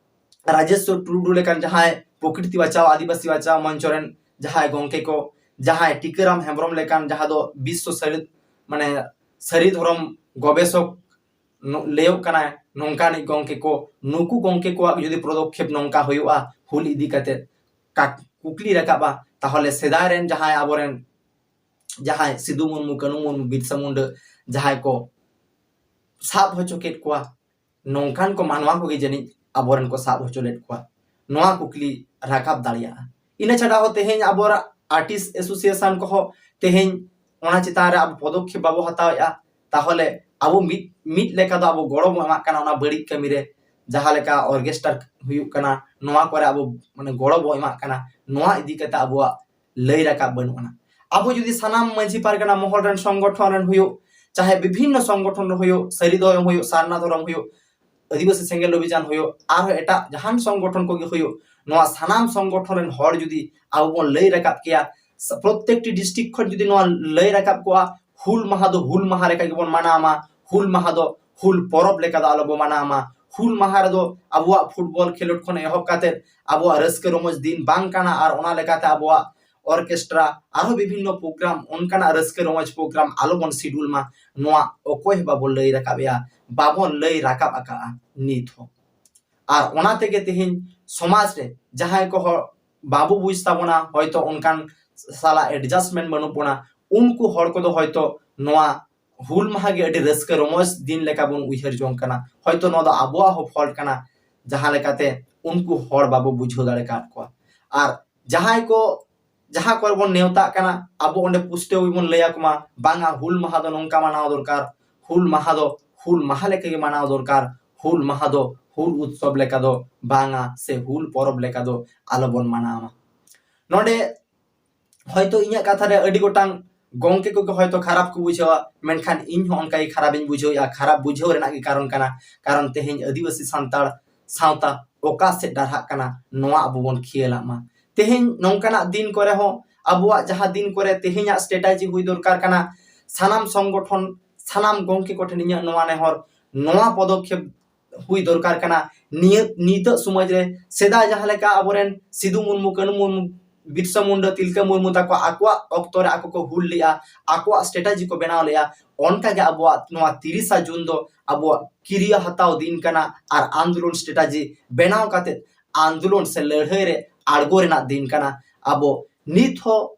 ᱨᱟᱡᱮᱥᱣᱚᱨ ᱴᱩᱰᱩ ᱞᱮᱠᱟᱱ ᱡᱟᱦᱟᱸᱭ ᱯᱨᱚᱠᱨᱤᱛᱤ ᱵᱟᱪᱟᱣ, ᱟᱹᱫᱤᱵᱟᱹᱥᱤ ᱵᱟᱪᱟᱣ ᱢᱚᱧᱪᱚ ᱨᱮᱱ ᱡᱟᱦᱟᱸᱭ ᱜᱚᱢᱠᱮ ᱠᱚ, ᱡᱟᱦᱟᱸᱭ ᱴᱤᱠᱟᱹᱨᱟᱢ ᱦᱮᱢᱵᱨᱚᱢ ᱞᱮᱠᱟᱱ ᱡᱟᱦᱟᱸ ᱫᱚ ᱵᱤᱥᱥᱚ ᱥᱟᱹᱨᱤ, ᱢᱟᱱᱮ ᱥᱟᱹᱨᱤ ᱫᱷᱚᱨᱚᱢ ᱜᱚᱵᱮᱥᱚᱠ ᱱᱚ-, ᱞᱟᱹᱭᱚᱜ ᱠᱟᱱᱟᱭ, ᱱᱚᱝᱠᱟᱱᱤᱡ ᱜᱚᱢᱠᱮ ᱠᱚ, ᱱᱩᱠᱩ ᱜᱚᱢᱠᱮ ᱠᱚᱣᱟᱜ ᱡᱩᱫᱤ ᱯᱚᱫᱚᱠᱷᱮᱯ ᱱᱚᱝᱠᱟ ᱦᱩᱭᱩᱜᱼᱟ, ᱦᱩᱞ ᱤᱫᱤ ᱠᱟᱛᱮ ᱠᱟ-, ᱠᱩᱠᱞᱤ ᱨᱟᱠᱟᱵᱼᱟ, ᱛᱟᱦᱚᱞᱮ ᱥᱮᱫᱟᱭ ᱨᱮᱱ ᱡᱟᱦᱟᱸᱭ ᱟᱵᱚᱨᱮᱱ ᱡᱟᱦᱟᱸᱭ ᱥᱤᱫᱩ ᱢᱩᱨᱢᱩ, ᱠᱟᱹᱱᱩ ᱢᱩᱨᱢᱩ, ᱵᱤᱨᱥᱟ ᱢᱩᱱᱰᱟᱹ ᱡᱟᱦᱟᱸᱭ ᱠᱚ ᱥᱟᱵ ᱦᱚᱪᱚ ᱠᱮᱫ ᱠᱚᱣᱟ, ᱱᱚᱝᱠᱟᱱ ᱠᱚ ᱢᱟᱱᱣᱟ ᱠᱚᱜᱮ ᱡᱟᱹᱱᱤᱡ ᱟᱵᱚᱨᱮᱱ ᱠᱚ ᱥᱟᱵ ᱦᱚᱪᱚ ᱞᱮᱫ ᱠᱚᱣᱟ, ᱱᱚᱣᱟ ᱠᱩᱠᱞᱤ ᱨᱟᱠᱟᱵ ᱫᱟᱲᱮᱭᱟᱜᱼᱟ᱾ ᱤᱱᱟᱹ ᱪᱷᱟᱰᱟ ᱦᱚᱸ ᱛᱮᱦᱮᱧ ᱟᱵᱚᱨᱟᱜ ᱟᱨᱴᱤᱥᱴ ᱮᱥᱳᱥᱤᱭᱮᱥᱚᱱ ᱠᱚᱦᱚᱸ ᱛᱮᱦᱮᱧ ᱚᱱᱟ ᱪᱮᱛᱟᱱ ᱨᱮ ᱟᱵᱚ ᱯᱚᱫᱚᱠᱷᱮᱯ ᱵᱟᱵᱚ ᱦᱟᱛᱟᱣᱮᱫᱼᱟ, ᱛᱟᱦᱚᱞᱮ ᱟᱵᱚ ᱢᱤᱫ, ᱢᱤᱫ ᱞᱮᱠᱟ ᱫᱚ ᱟᱵᱚ ᱜᱚᱲᱚ ᱵᱚᱱ ᱮᱢᱟᱜ ᱠᱟᱱᱟ ᱚᱱᱟ ᱵᱟᱹᱲᱤᱡ ᱠᱟᱹᱢᱤ ᱨᱮ᱾ ᱡᱟᱦᱟᱸ ᱞᱮᱠᱟ ᱚᱨᱜᱮᱥᱴᱟᱨ ᱦᱩᱭᱩᱜ ᱠᱟᱱᱟ, ᱱᱚᱣᱟ ᱠᱚᱨᱮ ᱟᱵᱚ ᱢᱟᱱᱮ ᱜᱚᱲᱚ ᱵᱚᱱ ᱮᱢᱟᱜ ᱠᱟᱱᱟ, ᱱᱚᱣᱟ ᱤᱫᱤ ᱠᱟᱛᱮ ᱟᱵᱚᱣᱟᱜ ᱞᱟᱹᱭ ᱨᱟᱠᱟᱵ ᱵᱟᱹᱱᱩᱜ ᱟᱱᱟ᱾ ᱟᱵᱚ ᱡᱩᱫᱤ ᱥᱟᱱᱟᱢ ᱢᱟᱹᱡᱷᱤ ᱯᱟᱨᱜᱟᱱᱟ ᱢᱚᱦᱚᱞ ᱨᱮᱱ ᱥᱚᱝᱜᱚᱴᱷᱚᱱ ᱨᱮᱱ ᱦᱩᱭᱩᱜ, ᱪᱟᱦᱮ ᱵᱤᱵᱷᱤᱱᱱᱚ ᱥᱚᱝᱜᱚᱴᱷᱚᱱ ᱨᱮ ᱦᱩᱭᱩᱜ, ᱥᱟᱹᱨᱤ ᱫᱷᱚᱨᱚᱢ ᱦᱩᱭᱩᱜ, ᱥᱟᱨᱱᱟ ᱫᱷᱚᱨᱚᱢ ᱦᱩᱭᱩᱜ, ᱟᱹᱫᱤᱵᱟᱹᱥᱤ ᱥᱮᱸᱜᱮᱞ ᱚᱵᱷᱤᱡᱟᱱ ᱦᱩᱭᱩᱜ, ᱟᱨᱦᱚᱸ ᱮᱴᱟᱜ ᱡᱟᱦᱟᱱ ᱥᱚᱝᱜᱚᱴᱷᱚᱱ ᱠᱚᱜᱮ ᱦᱩᱭᱩᱜ, ᱱᱚᱣᱟ ᱥᱟᱱᱟᱢ ᱥᱚᱝᱜᱚᱴᱷᱚᱱ ᱨᱮᱱ ᱦᱚᱲ ᱡᱩᱫᱤ ᱟᱵᱚ ᱵᱚᱱ ᱞᱟᱹᱭ ᱨᱟᱠᱟᱵ ᱠᱮᱭᱟ, ᱥᱟ-, ᱯᱨᱚᱛᱮᱠᱴᱤ ᱰᱤᱥᱴᱨᱤᱠᱴ ᱠᱷᱚᱱ ᱡᱩᱫᱤ ᱱᱚᱣᱟ ᱞᱟᱹᱭ ᱨᱟᱠᱟᱵ ᱠᱚᱜᱼᱟ, ᱦᱩᱞ ᱢᱟᱦᱟ ᱫᱚ ᱦᱩᱞ ᱢᱟᱦᱟ ᱞᱮᱠᱟ ᱜᱮᱵᱚᱱ ᱢᱟᱱᱟᱣ ᱢᱟ, ᱦᱩᱞ ᱢᱟᱦᱟ ᱫᱚ ᱦᱩᱞ ᱯᱚᱨᱚᱵᱽ ᱞᱮᱠᱟ ᱫᱚ ᱟᱞᱚ ᱵᱚ ᱢᱟᱱᱟᱣ ᱢᱟ, ᱦᱩᱞ ᱢᱟᱦᱟ ᱨᱮᱫᱚ ᱟᱵᱚᱣᱟᱜ ᱯᱷᱩᱴᱵᱚᱞ ᱠᱷᱮᱞᱳᱰ ᱠᱷᱚᱱ ᱮᱦᱚᱵ ᱠᱟᱛᱮ ᱟᱵᱚᱣᱟᱜ ᱨᱟᱹᱥᱠᱟᱹ ᱨᱚᱢᱚᱡᱽ ᱫᱤᱱ ᱵᱟᱝ ᱠᱟᱱᱟ, ᱟᱨ ᱚᱱᱟ ᱞᱮᱠᱟᱛᱮ ᱟᱵᱚᱣᱟᱜ ᱚᱨᱠᱮᱥᱴᱨᱟ, ᱟᱨᱦᱚᱸ ᱵᱤᱵᱷᱤᱱᱱᱚ ᱯᱨᱳᱜᱨᱟᱢ, ᱚᱱᱠᱟᱱᱟᱜ ᱨᱟᱹᱥᱠᱟᱹ ᱨᱚᱢᱚᱡᱽ ᱯᱨᱳᱜᱨᱟᱢ ᱟᱞᱚ ᱵᱚᱱ ᱥᱤᱰᱩᱞ ᱢᱟ, ᱱᱚᱣᱟ ᱚᱠᱚᱭ ᱦᱚᱸ ᱵᱟᱵᱚᱱ ᱞᱟᱹᱭ ᱨᱟᱠᱟᱵ ᱮᱜᱼᱟ, ᱵᱟᱵᱚᱱ ᱞᱟᱹᱭ ᱨᱟᱠᱟᱵ ᱟᱠᱟᱜᱼᱟ ᱱᱤᱛ ᱦᱚᱸ᱾ ᱟᱨ ᱚᱱᱟ ᱛᱮᱜᱮ ᱛᱮᱦᱮᱧ ᱥᱚᱢᱟᱡᱽ ᱨᱮ ᱡᱟᱦᱟᱸᱭ ᱠᱚ ᱦᱚᱲ ᱵᱟᱵᱚ ᱵᱩᱡᱽ ᱛᱟᱵᱚᱱᱟ, ᱦᱚᱭᱛᱚ ᱚᱱᱠᱟᱱ ᱥᱟᱞᱟᱜ ᱮᱰᱡᱟᱥᱴᱢᱮᱱᱴ ᱵᱟᱹᱱᱩᱜ ᱵᱚᱱᱟ, ᱩᱱᱠᱩ ᱦᱚᱲ ᱠᱚᱫᱚ ᱦᱚᱭᱛᱚ ᱱᱚᱣᱟ ᱦᱩᱞ ᱢᱟᱦᱟ ᱜᱮ ᱟᱹᱰᱤ ᱨᱟᱹᱥᱠᱟᱹ ᱨᱚᱢᱚᱡᱽ ᱫᱤᱱ ᱞᱮᱠᱟ ᱵᱚᱱ ᱩᱭᱦᱟᱹᱨ ᱡᱚᱝ ᱠᱟᱱᱟ᱾ ᱦᱚᱭᱛᱚ ᱱᱚᱣᱟ ᱫᱚ ᱟᱵᱚᱣᱟᱜ ᱦᱚᱸ ᱯᱷᱚᱞᱴ ᱠᱟᱱᱟ, ᱡᱟᱦᱟᱸ ᱞᱮᱠᱟᱛᱮ ᱩᱱᱠᱩ ᱦᱚᱲ ᱵᱟᱵᱚ ᱵᱩᱡᱷᱟᱹᱣ ᱫᱟᱲᱮ ᱠᱟᱫ ᱠᱚᱣᱟ᱾ ᱟᱨ ᱡᱟᱦᱟᱸᱭ ᱠᱚ, ᱡᱟᱦᱟᱸ ᱠᱚᱨᱮ ᱵᱚᱱ ᱱᱮᱣᱛᱟᱜ ᱠᱟᱱᱟ, ᱟᱵᱚ ᱚᱸᱰᱮ ᱯᱩᱥᱴᱟᱹᱣ ᱜᱮᱵᱚᱱ ᱞᱟᱹᱭ ᱟᱠᱚ ᱢᱟ, ᱵᱟᱝᱟ, ᱦᱩᱞ ᱢᱟᱦᱟ ᱫᱚ ᱱᱚᱝᱠᱟ ᱢᱟᱱᱟᱣ ᱫᱚᱨᱠᱟᱨ, ᱦᱩᱞ ᱢᱟᱦᱟ ᱫᱚ ᱦᱩᱞ ᱢᱟᱦᱟ ᱞᱮᱠᱟ ᱜᱮ ᱢᱟᱱᱟᱣ ᱫᱚᱨᱠᱟᱨ, ᱦᱩᱞ ᱢᱟᱦᱟ ᱫᱚ ᱦᱩᱞ ᱩᱛᱥᱚᱵᱽ ᱞᱮᱠᱟ ᱫᱚ ᱵᱟᱝᱟ, ᱥᱮ ᱦᱩᱞ ᱯᱚᱨᱚᱵᱽ ᱞᱮᱠᱟ ᱫᱚ ᱟᱞᱚᱵᱚᱱ ᱢᱟᱱᱟᱣ ᱢᱟ᱾ ᱱᱚᱰᱮ ᱦᱚᱭᱛᱚ ᱤᱧᱟᱹᱜ ᱠᱟᱛᱷᱟ ᱨᱮ ᱟᱹᱰᱤ ᱜᱚᱴᱟᱝ ᱜᱚᱢᱠᱮ ᱠᱚᱜᱮ ᱦᱚᱭᱛᱚ ᱠᱷᱟᱨᱟᱯ ᱠᱚ ᱵᱩᱡᱷᱟᱹᱣᱟ, ᱢᱮᱱᱠᱷᱟᱱ ᱤᱧ ᱦᱚᱸ ᱚᱱᱠᱟ ᱜᱮ ᱠᱷᱟᱨᱟᱯᱤᱧ ᱵᱩᱡᱷᱟᱹᱣᱮᱫᱼᱟ᱾ ᱠᱷᱟᱨᱟᱯ ᱵᱩᱡᱷᱟᱹᱣ ᱨᱮᱱᱟᱜ ᱜᱮ ᱠᱟᱨᱚᱱ ᱠᱟᱱᱟ, ᱠᱟᱨᱚᱱ ᱛᱮᱦᱮᱧ ᱟᱹᱫᱤᱵᱟᱹᱥᱤ ᱥᱟᱱᱛᱟᱲ ᱥᱟᱶᱛᱟ ᱚᱠᱟ ᱥᱮᱫ ᱰᱟᱨᱦᱟᱜ ᱠᱟᱱᱟ, ᱱᱚᱣᱟ ᱟᱵᱚ ᱵᱚᱱ ᱠᱷᱤᱭᱟᱹᱞᱟᱜ ᱢᱟ᱾ ᱛᱮᱦᱮᱧ ᱱᱚᱝᱠᱟᱱᱟᱜ ᱫᱤᱱ ᱠᱚᱨᱮ ᱦᱚᱸ ᱟᱵᱚᱣᱟᱜ ᱡᱟᱦᱟᱸ ᱫᱤᱱ ᱠᱚᱨᱮ ᱛᱮᱦᱮᱧᱟᱜ ᱥᱴᱨᱮᱴᱮᱡᱤ ᱦᱩᱭ ᱫᱚᱨᱠᱟᱨ ᱠᱟᱱᱟ, ᱥᱟᱱᱟᱢ ᱥᱚᱝᱜᱚᱴᱷᱚᱱ, ᱥᱟᱱᱟᱢ ᱜᱚᱢᱠᱮ ᱠᱚᱴᱷᱮᱱ ᱤᱧᱟᱹᱜ ᱱᱚᱣᱟ ᱱᱮᱦᱚᱨ, ᱱᱚᱣᱟ ᱯᱚᱫᱚᱠᱷᱮᱯ ᱦᱩᱭ ᱫᱚᱨᱠᱟᱨ ᱠᱟᱱᱟ, ᱱᱤᱭᱟᱹ ᱱᱤᱛᱚᱜ ᱥᱚᱢᱟᱡᱽ ᱨᱮ ᱥᱮᱫᱟᱭ ᱡᱟᱦᱟᱸ ᱞᱮᱠᱟ ᱟᱵᱚᱨᱮᱱ ᱥᱤᱫᱩ ᱢᱩᱨᱢᱩ, ᱠᱟᱹᱱᱩ ᱢᱩᱨᱢᱩ, ᱵᱤᱨᱥᱟ ᱢᱩᱱᱰᱟ, ᱛᱤᱞᱠᱟᱹ ᱢᱩᱨᱢᱩ ᱛᱟᱠᱚ ᱟᱠᱚᱣᱟᱜ ᱚᱠᱛᱚ ᱨᱮ ᱟᱠᱚ ᱠᱚ ᱦᱩᱞ ᱞᱮᱜᱼᱟ, ᱟᱠᱚᱣᱟᱜ ᱥᱴᱨᱮᱴᱮᱡᱤ ᱠᱚ ᱵᱮᱱᱟᱣ ᱞᱮᱜᱼᱟ, ᱚᱱᱠᱟᱜᱮ ᱟᱵᱚᱣᱟᱜ ᱱᱚᱣᱟ ᱛᱤᱨᱤᱥᱟ ᱡᱩᱱ ᱫᱚ ᱟᱵᱚᱣᱟᱜ ᱠᱤᱨᱭᱟᱹ ᱦᱟᱛᱟᱣ ᱫᱤᱱ ᱠᱟᱱᱟ ᱟᱨ ᱟᱱᱫᱳᱞᱚᱱ ᱥᱴᱨᱮᱴᱮᱡᱤ ᱵᱮᱱᱟᱣ ᱠᱟᱛᱮ ᱟᱱᱫᱳᱞᱚᱱ ᱥᱮ ᱞᱟᱹᱲᱦᱟᱹᱭ ᱨᱮ ᱟᱬᱜᱚ ᱨᱮᱱᱟᱜ ᱫᱤᱱ ᱠᱟᱱᱟ᱾ ᱟᱵᱚ ᱱᱤᱛ ᱦᱚᱸ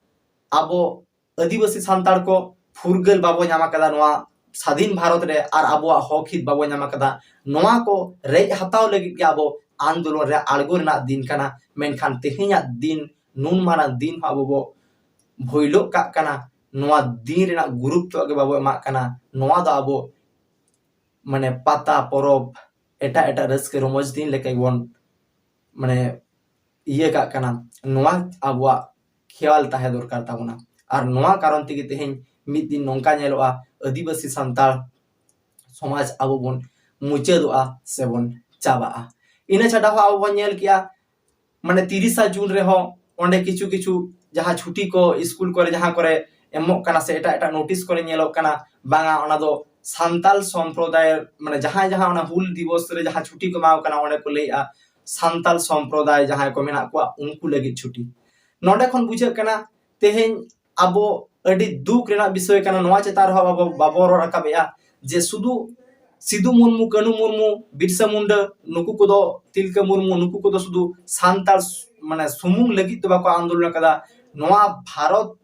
ᱟᱵᱚ ᱟᱹᱫᱤᱵᱟᱹᱥᱤ ᱥᱟᱱᱛᱟᱲ ᱠᱚ ᱯᱷᱩᱨᱜᱟᱹᱞ ᱵᱟᱵᱚ ᱧᱟᱢ ᱟᱠᱟᱫᱟ ᱱᱚᱣᱟ ᱥᱟᱫᱷᱤᱱ ᱵᱷᱟᱨᱚᱛ ᱨᱮ, ᱟᱨ ᱟᱵᱚᱣᱟᱜ ᱦᱚᱠ ᱦᱤᱛ ᱵᱟᱵᱚ ᱧᱟᱢ ᱟᱠᱟᱫᱟ᱾ ᱱᱚᱣᱟ ᱠᱚ ᱨᱮᱡ ᱦᱟᱛᱟᱣ ᱞᱟᱹᱜᱤᱫ ᱜᱮ ᱟᱵᱚ ᱟᱱᱫᱳᱞᱚᱱ ᱨᱮ ᱟᱬᱜᱚ ᱨᱮᱱᱟᱜ ᱫᱤᱱ ᱠᱟᱱᱟ᱾ ᱢᱮᱱᱠᱷᱟᱱ ᱛᱮᱦᱮᱧᱟᱜ ᱫᱤᱱ, ᱱᱩᱱ ᱢᱟᱨᱟᱝ ᱫᱤᱱ ᱦᱚᱸ ᱟᱵᱚ ᱵᱚ ᱵᱷᱩᱭᱞᱚᱜ ᱠᱟᱜ ᱠᱟᱱᱟ᱾ ᱱᱚᱣᱟ ᱫᱤᱱ ᱨᱮᱱᱟᱜ ᱜᱩᱨᱩᱛᱛᱚ ᱜᱮ ᱵᱟᱵᱚ ᱮᱢᱟᱜ ᱠᱟᱱᱟ᱾ ᱱᱚᱣᱟ ᱫᱚ ᱟᱵᱚ ᱢᱟᱱᱮ ᱯᱟᱛᱟ ᱯᱚᱨᱚᱵᱽ, ᱮᱴᱟᱜ ᱮᱴᱟᱜ ᱨᱟᱹᱥᱠᱟᱹ ᱨᱚᱢᱚᱡᱽ ᱫᱤᱱ ᱞᱮᱠᱟ ᱜᱮᱵᱚᱱ ᱢᱟᱱᱮ ᱤᱭᱟᱹ ᱠᱟᱜ ᱠᱟᱱᱟ᱾ ᱱᱚᱣᱟ ᱟᱵᱚᱣᱟᱜ ᱠᱷᱮᱭᱟᱞ ᱛᱟᱦᱮᱸ ᱫᱚᱨᱠᱟᱨ ᱛᱟᱵᱚᱱᱟ᱾ ᱟᱨ ᱱᱚᱣᱟ ᱠᱟᱨᱚᱱ ᱛᱮᱜᱮ ᱛᱮᱦᱮᱧ ᱢᱤᱫ ᱫᱤᱱ ᱱᱚᱝᱠᱟ ᱧᱮᱞᱚᱜᱼᱟ, ᱟᱹᱫᱤᱵᱟᱹᱥᱤ ᱥᱟᱱᱛᱟᱲ ᱥᱚᱢᱟᱡᱽ ᱟᱵᱚ ᱵᱚᱱ ᱢᱩᱪᱟᱹᱫᱚᱜᱼᱟ ᱥᱮᱵᱚᱱ ᱪᱟᱵᱟᱜᱼᱟ᱾ ᱤᱱᱟᱹ ᱪᱷᱟᱰᱟ ᱦᱚᱸ ᱟᱵᱚ ᱵᱚᱱ ᱧᱮᱞ ᱠᱮᱜᱼᱟ, ᱢᱟᱱᱮ ᱛᱤᱨᱤᱥᱟ ᱡᱩᱱ ᱨᱮᱦᱚᱸ ᱚᱸᱰᱮ ᱠᱤᱪᱷᱩ ᱠᱤᱪᱷᱩ ᱡᱟᱦᱟᱸ ᱪᱷᱩᱴᱤ ᱠᱚ ᱥᱠᱩᱞ ᱠᱚᱨᱮ ᱡᱟᱦᱟᱸ ᱠᱚᱨᱮ ᱮᱢᱚᱜ ᱠᱟᱱᱟ ᱥᱮ ᱮᱴᱟᱜ ᱮᱴᱟᱜ ᱱᱳᱴᱤᱥ ᱠᱚᱨᱮ ᱧᱮᱞᱚᱜ ᱠᱟᱱᱟ, ᱵᱟᱝᱟ, ᱚᱱᱟ ᱫᱚ ᱥᱟᱱᱛᱟᱞ ᱥᱚᱢᱯᱨᱚᱫᱟᱭ, ᱢᱟᱱᱮ ᱡᱟᱦᱟᱸᱭ ᱡᱟᱦᱟᱸ ᱚᱱᱟ ᱦᱩᱞ ᱫᱤᱵᱚᱥ ᱨᱮ ᱡᱟᱦᱟᱸ ᱪᱷᱩᱴᱤ ᱠᱚ ᱮᱢᱟ ᱠᱚ ᱠᱟᱱᱟ, ᱚᱸᱰᱮ ᱠᱚ ᱞᱟᱹᱭᱮᱜᱼᱟ ᱥᱟᱱᱛᱟᱞ ᱥᱚᱢᱯᱨᱚᱫᱟᱭ ᱡᱟᱦᱟᱸᱭ ᱠᱚ ᱢᱮᱱᱟᱜ ᱠᱚᱣᱟ ᱩᱱᱠᱩ ᱞᱟᱹᱜᱤᱫ ᱪᱷᱩᱴᱤ᱾ ᱱᱚᱰᱮ ᱠᱷᱚᱱ ᱵᱩᱡᱷᱟᱹᱜ ᱠᱟᱱᱟ ᱛᱮᱦᱮᱧ ᱟᱵᱚ ᱟᱹᱰᱤ ᱫᱩᱠ ᱨᱮᱱᱟᱜ ᱵᱤᱥᱚᱭ ᱠᱟᱱᱟ, ᱱᱚᱣᱟ ᱪᱮᱛᱟᱱ ᱨᱮᱦᱚᱸ ᱟᱵᱚ ᱵᱟᱵᱚ ᱨᱚᱲ ᱨᱟᱠᱟᱵᱮᱜᱼᱟ ᱡᱮ ᱥᱩᱫᱷᱩ ᱥᱤᱫᱩ ᱢᱩᱨᱢᱩ, ᱠᱟᱹᱱᱩ ᱢᱩᱨᱢᱩ, ᱵᱤᱨᱥᱟ ᱢᱩᱱᱰᱟ, ᱱᱩᱠᱩ ᱠᱚᱫᱚ, ᱛᱤᱞᱠᱟᱹ ᱢᱩᱨᱢᱩ, ᱱᱩᱠᱩ ᱠᱚᱫᱚ ᱥᱩᱫᱷᱩ ᱥᱟᱱᱛᱟᱲ ᱥ-, ᱢᱟᱱᱮ ᱥᱩᱢᱩᱝ ᱞᱟᱹᱜᱤᱫ ᱫᱚ ᱵᱟᱠᱚ ᱟᱱᱫᱳᱞᱚᱱ ᱟᱠᱟᱫᱟ᱾ ᱱᱚᱣᱟ ᱵᱷᱟᱨᱚᱛ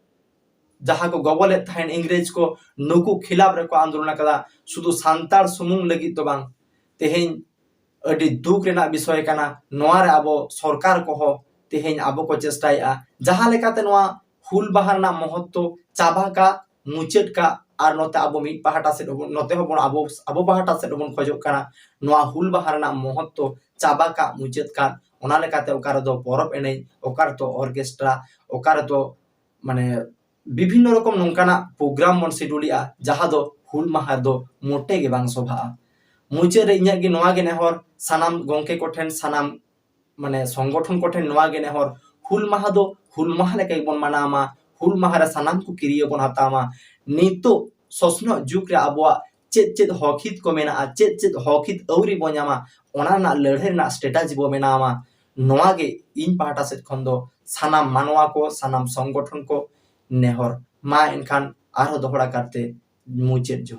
ᱡᱟᱦᱟᱸ ᱠᱚ ᱜᱚᱵᱚᱞᱮᱫ ᱛᱟᱦᱮᱸᱱ ᱤᱝᱨᱮᱡᱽ ᱠᱚ, ᱱᱩᱠᱩ ᱠᱷᱤᱞᱟᱯ ᱨᱮᱠᱚ ᱟᱱᱫᱳᱞᱚᱱ ᱟᱠᱟᱫᱟ᱾ ᱥᱩᱫᱷᱩ ᱥᱟᱱᱛᱟᱲ ᱥᱩᱢᱩᱝ ᱞᱟᱹᱜᱤᱫ ᱫᱚ ᱵᱟᱝ᱾ ᱛᱮᱦᱮᱧ ᱟᱹᱰᱤ ᱫᱩᱠ ᱨᱮᱱᱟᱜ ᱵᱤᱥᱚᱭ ᱠᱟᱱᱟ᱾ ᱱᱚᱣᱟ ᱨᱮ ᱟᱵᱚ ᱥᱚᱨᱠᱟᱨ ᱠᱚᱦᱚᱸ ᱛᱮᱦᱮᱧ ᱟᱵᱚ ᱠᱚ ᱪᱮᱥᱴᱟᱭᱮᱫᱼᱟ, ᱡᱟᱦᱟᱸ ᱞᱮᱠᱟᱛᱮ ᱱᱚᱣᱟ ᱦᱩᱞ ᱢᱟᱦᱟ ᱨᱮᱱᱟᱜ ᱢᱚᱦᱚᱛᱛᱚ ᱪᱟᱵᱟ ᱠᱟᱜ, ᱢᱩᱪᱟᱹᱫ ᱠᱟᱜ, ᱟᱨ ᱱᱚᱛᱮ ᱟᱵᱚ ᱢᱤᱫ ᱯᱟᱦᱴᱟ ᱥᱮᱫ ᱦᱚᱸᱵᱚᱱ, ᱱᱚᱛᱮ ᱦᱚᱸᱵᱚᱱ ᱟᱵᱚ, ᱟᱵᱚ ᱯᱟᱦᱴᱟ ᱥᱮᱫ ᱦᱚᱸᱵᱚᱱ ᱠᱷᱚᱡᱚᱜ ᱠᱟᱱᱟ ᱱᱚᱣᱟ ᱦᱩᱞ ᱢᱟᱦᱟ ᱨᱮᱱᱟᱜ ᱢᱚᱦᱚᱛᱛᱚ ᱪᱟᱵᱟ ᱠᱟᱜ, ᱢᱩᱪᱟᱹᱫ ᱠᱟᱜ᱾ ᱚᱱᱟ ᱞᱮᱠᱟᱛᱮ ᱚᱠᱟ ᱨᱮᱫᱚ ᱯᱚᱨᱚᱵᱽ ᱮᱱᱮᱡ, ᱚᱠᱟ ᱨᱮᱫᱚ ᱚᱨᱠᱮᱥᱴᱨᱟ, ᱚᱠᱟ ᱨᱮᱫᱚ ᱢᱟᱱᱮ ᱵᱤᱵᱷᱤᱱᱱᱚ ᱨᱚᱠᱚᱢ ᱱᱚᱝᱠᱟᱱᱟᱜ ᱯᱨᱳᱜᱨᱟᱢ ᱵᱚᱱ ᱥᱤᱰᱩᱞᱮᱜᱼᱟ, ᱡᱟᱦᱟᱸ ᱫᱚ ᱦᱩᱞ ᱢᱟᱦᱟ ᱨᱮᱫᱚ ᱢᱚᱴᱮ ᱜᱮ ᱵᱟᱝ ᱥᱚᱵᱷᱟᱜᱼᱟ᱾ ᱢᱩᱪᱟᱹᱫ ᱨᱮ ᱤᱧᱟᱹᱜ ᱜᱮ ᱱᱚᱣᱟ ᱜᱮ ᱱᱮᱦᱚᱨ, ᱥᱟᱱᱟᱢ ᱜᱚᱢᱠᱮ ᱠᱚᱴᱷᱮᱱ, ᱥᱟᱱᱟᱢ ᱢᱟᱱᱮ ᱥᱚᱝᱜᱚᱴᱷᱚᱱ ᱠᱚᱴᱷᱮᱱ ᱱᱚᱣᱟ ᱜᱮ ᱱᱮᱦᱚᱨ, ᱦᱩᱞ ᱢᱟᱦᱟ ᱫᱚ ᱦᱩᱞ ᱢᱟᱦᱟ ᱞᱮᱠᱟ ᱜᱮᱵᱚᱱ ᱢᱟᱱᱟᱣ ᱢᱟ, ᱦᱩᱞ ᱢᱟᱦᱟ ᱨᱮ ᱥᱟᱱᱟᱢ ᱠᱚ ᱠᱤᱨᱭᱟᱹ ᱵᱚᱱ ᱦᱟᱛᱟᱣ ᱢᱟ᱾ ᱱᱤᱛᱚᱜ ᱥᱚᱥᱱᱚᱜ ᱡᱩᱜᱽ ᱨᱮ ᱟᱵᱚᱣᱟᱜ ᱪᱮᱫ ᱪᱮᱫ ᱦᱚᱠ ᱦᱤᱛ ᱠᱚ ᱢᱮᱱᱟᱜᱼᱟ, ᱪᱮᱫ ᱪᱮᱫ ᱦᱚᱠ ᱦᱤᱛ ᱟᱹᱣᱨᱤ ᱵᱚ ᱧᱟᱢᱟ, ᱚᱱᱟ ᱨᱮᱱᱟᱜ ᱞᱟᱹᱲᱦᱟᱹᱭ ᱨᱮᱱᱟᱜ ᱥᱴᱨᱮᱴᱟᱡᱤ ᱵᱚ ᱵᱮᱱᱟᱣᱟ᱾ ᱱᱚᱣᱟ ᱜᱮ ᱤᱧ ᱯᱟᱦᱴᱟ ᱥᱮᱫ ᱠᱷᱚᱱ ᱫᱚ ᱥᱟᱱᱟᱢ ᱢᱟᱱᱣᱟ ᱠᱚ, ᱥᱟᱱᱟᱢ ᱥᱚᱝᱜᱚᱴᱷᱚᱱ ᱠᱚ ᱱᱮᱦᱚᱨ᱾ ᱢᱟ ᱮᱱᱠᱷᱟᱱ ᱟᱨᱦᱚᱸ ᱫᱚᱦᱲᱟ ᱠᱟᱨᱛᱮ ᱢᱩᱪᱟᱹᱫ ᱡᱚᱦᱟᱨ᱾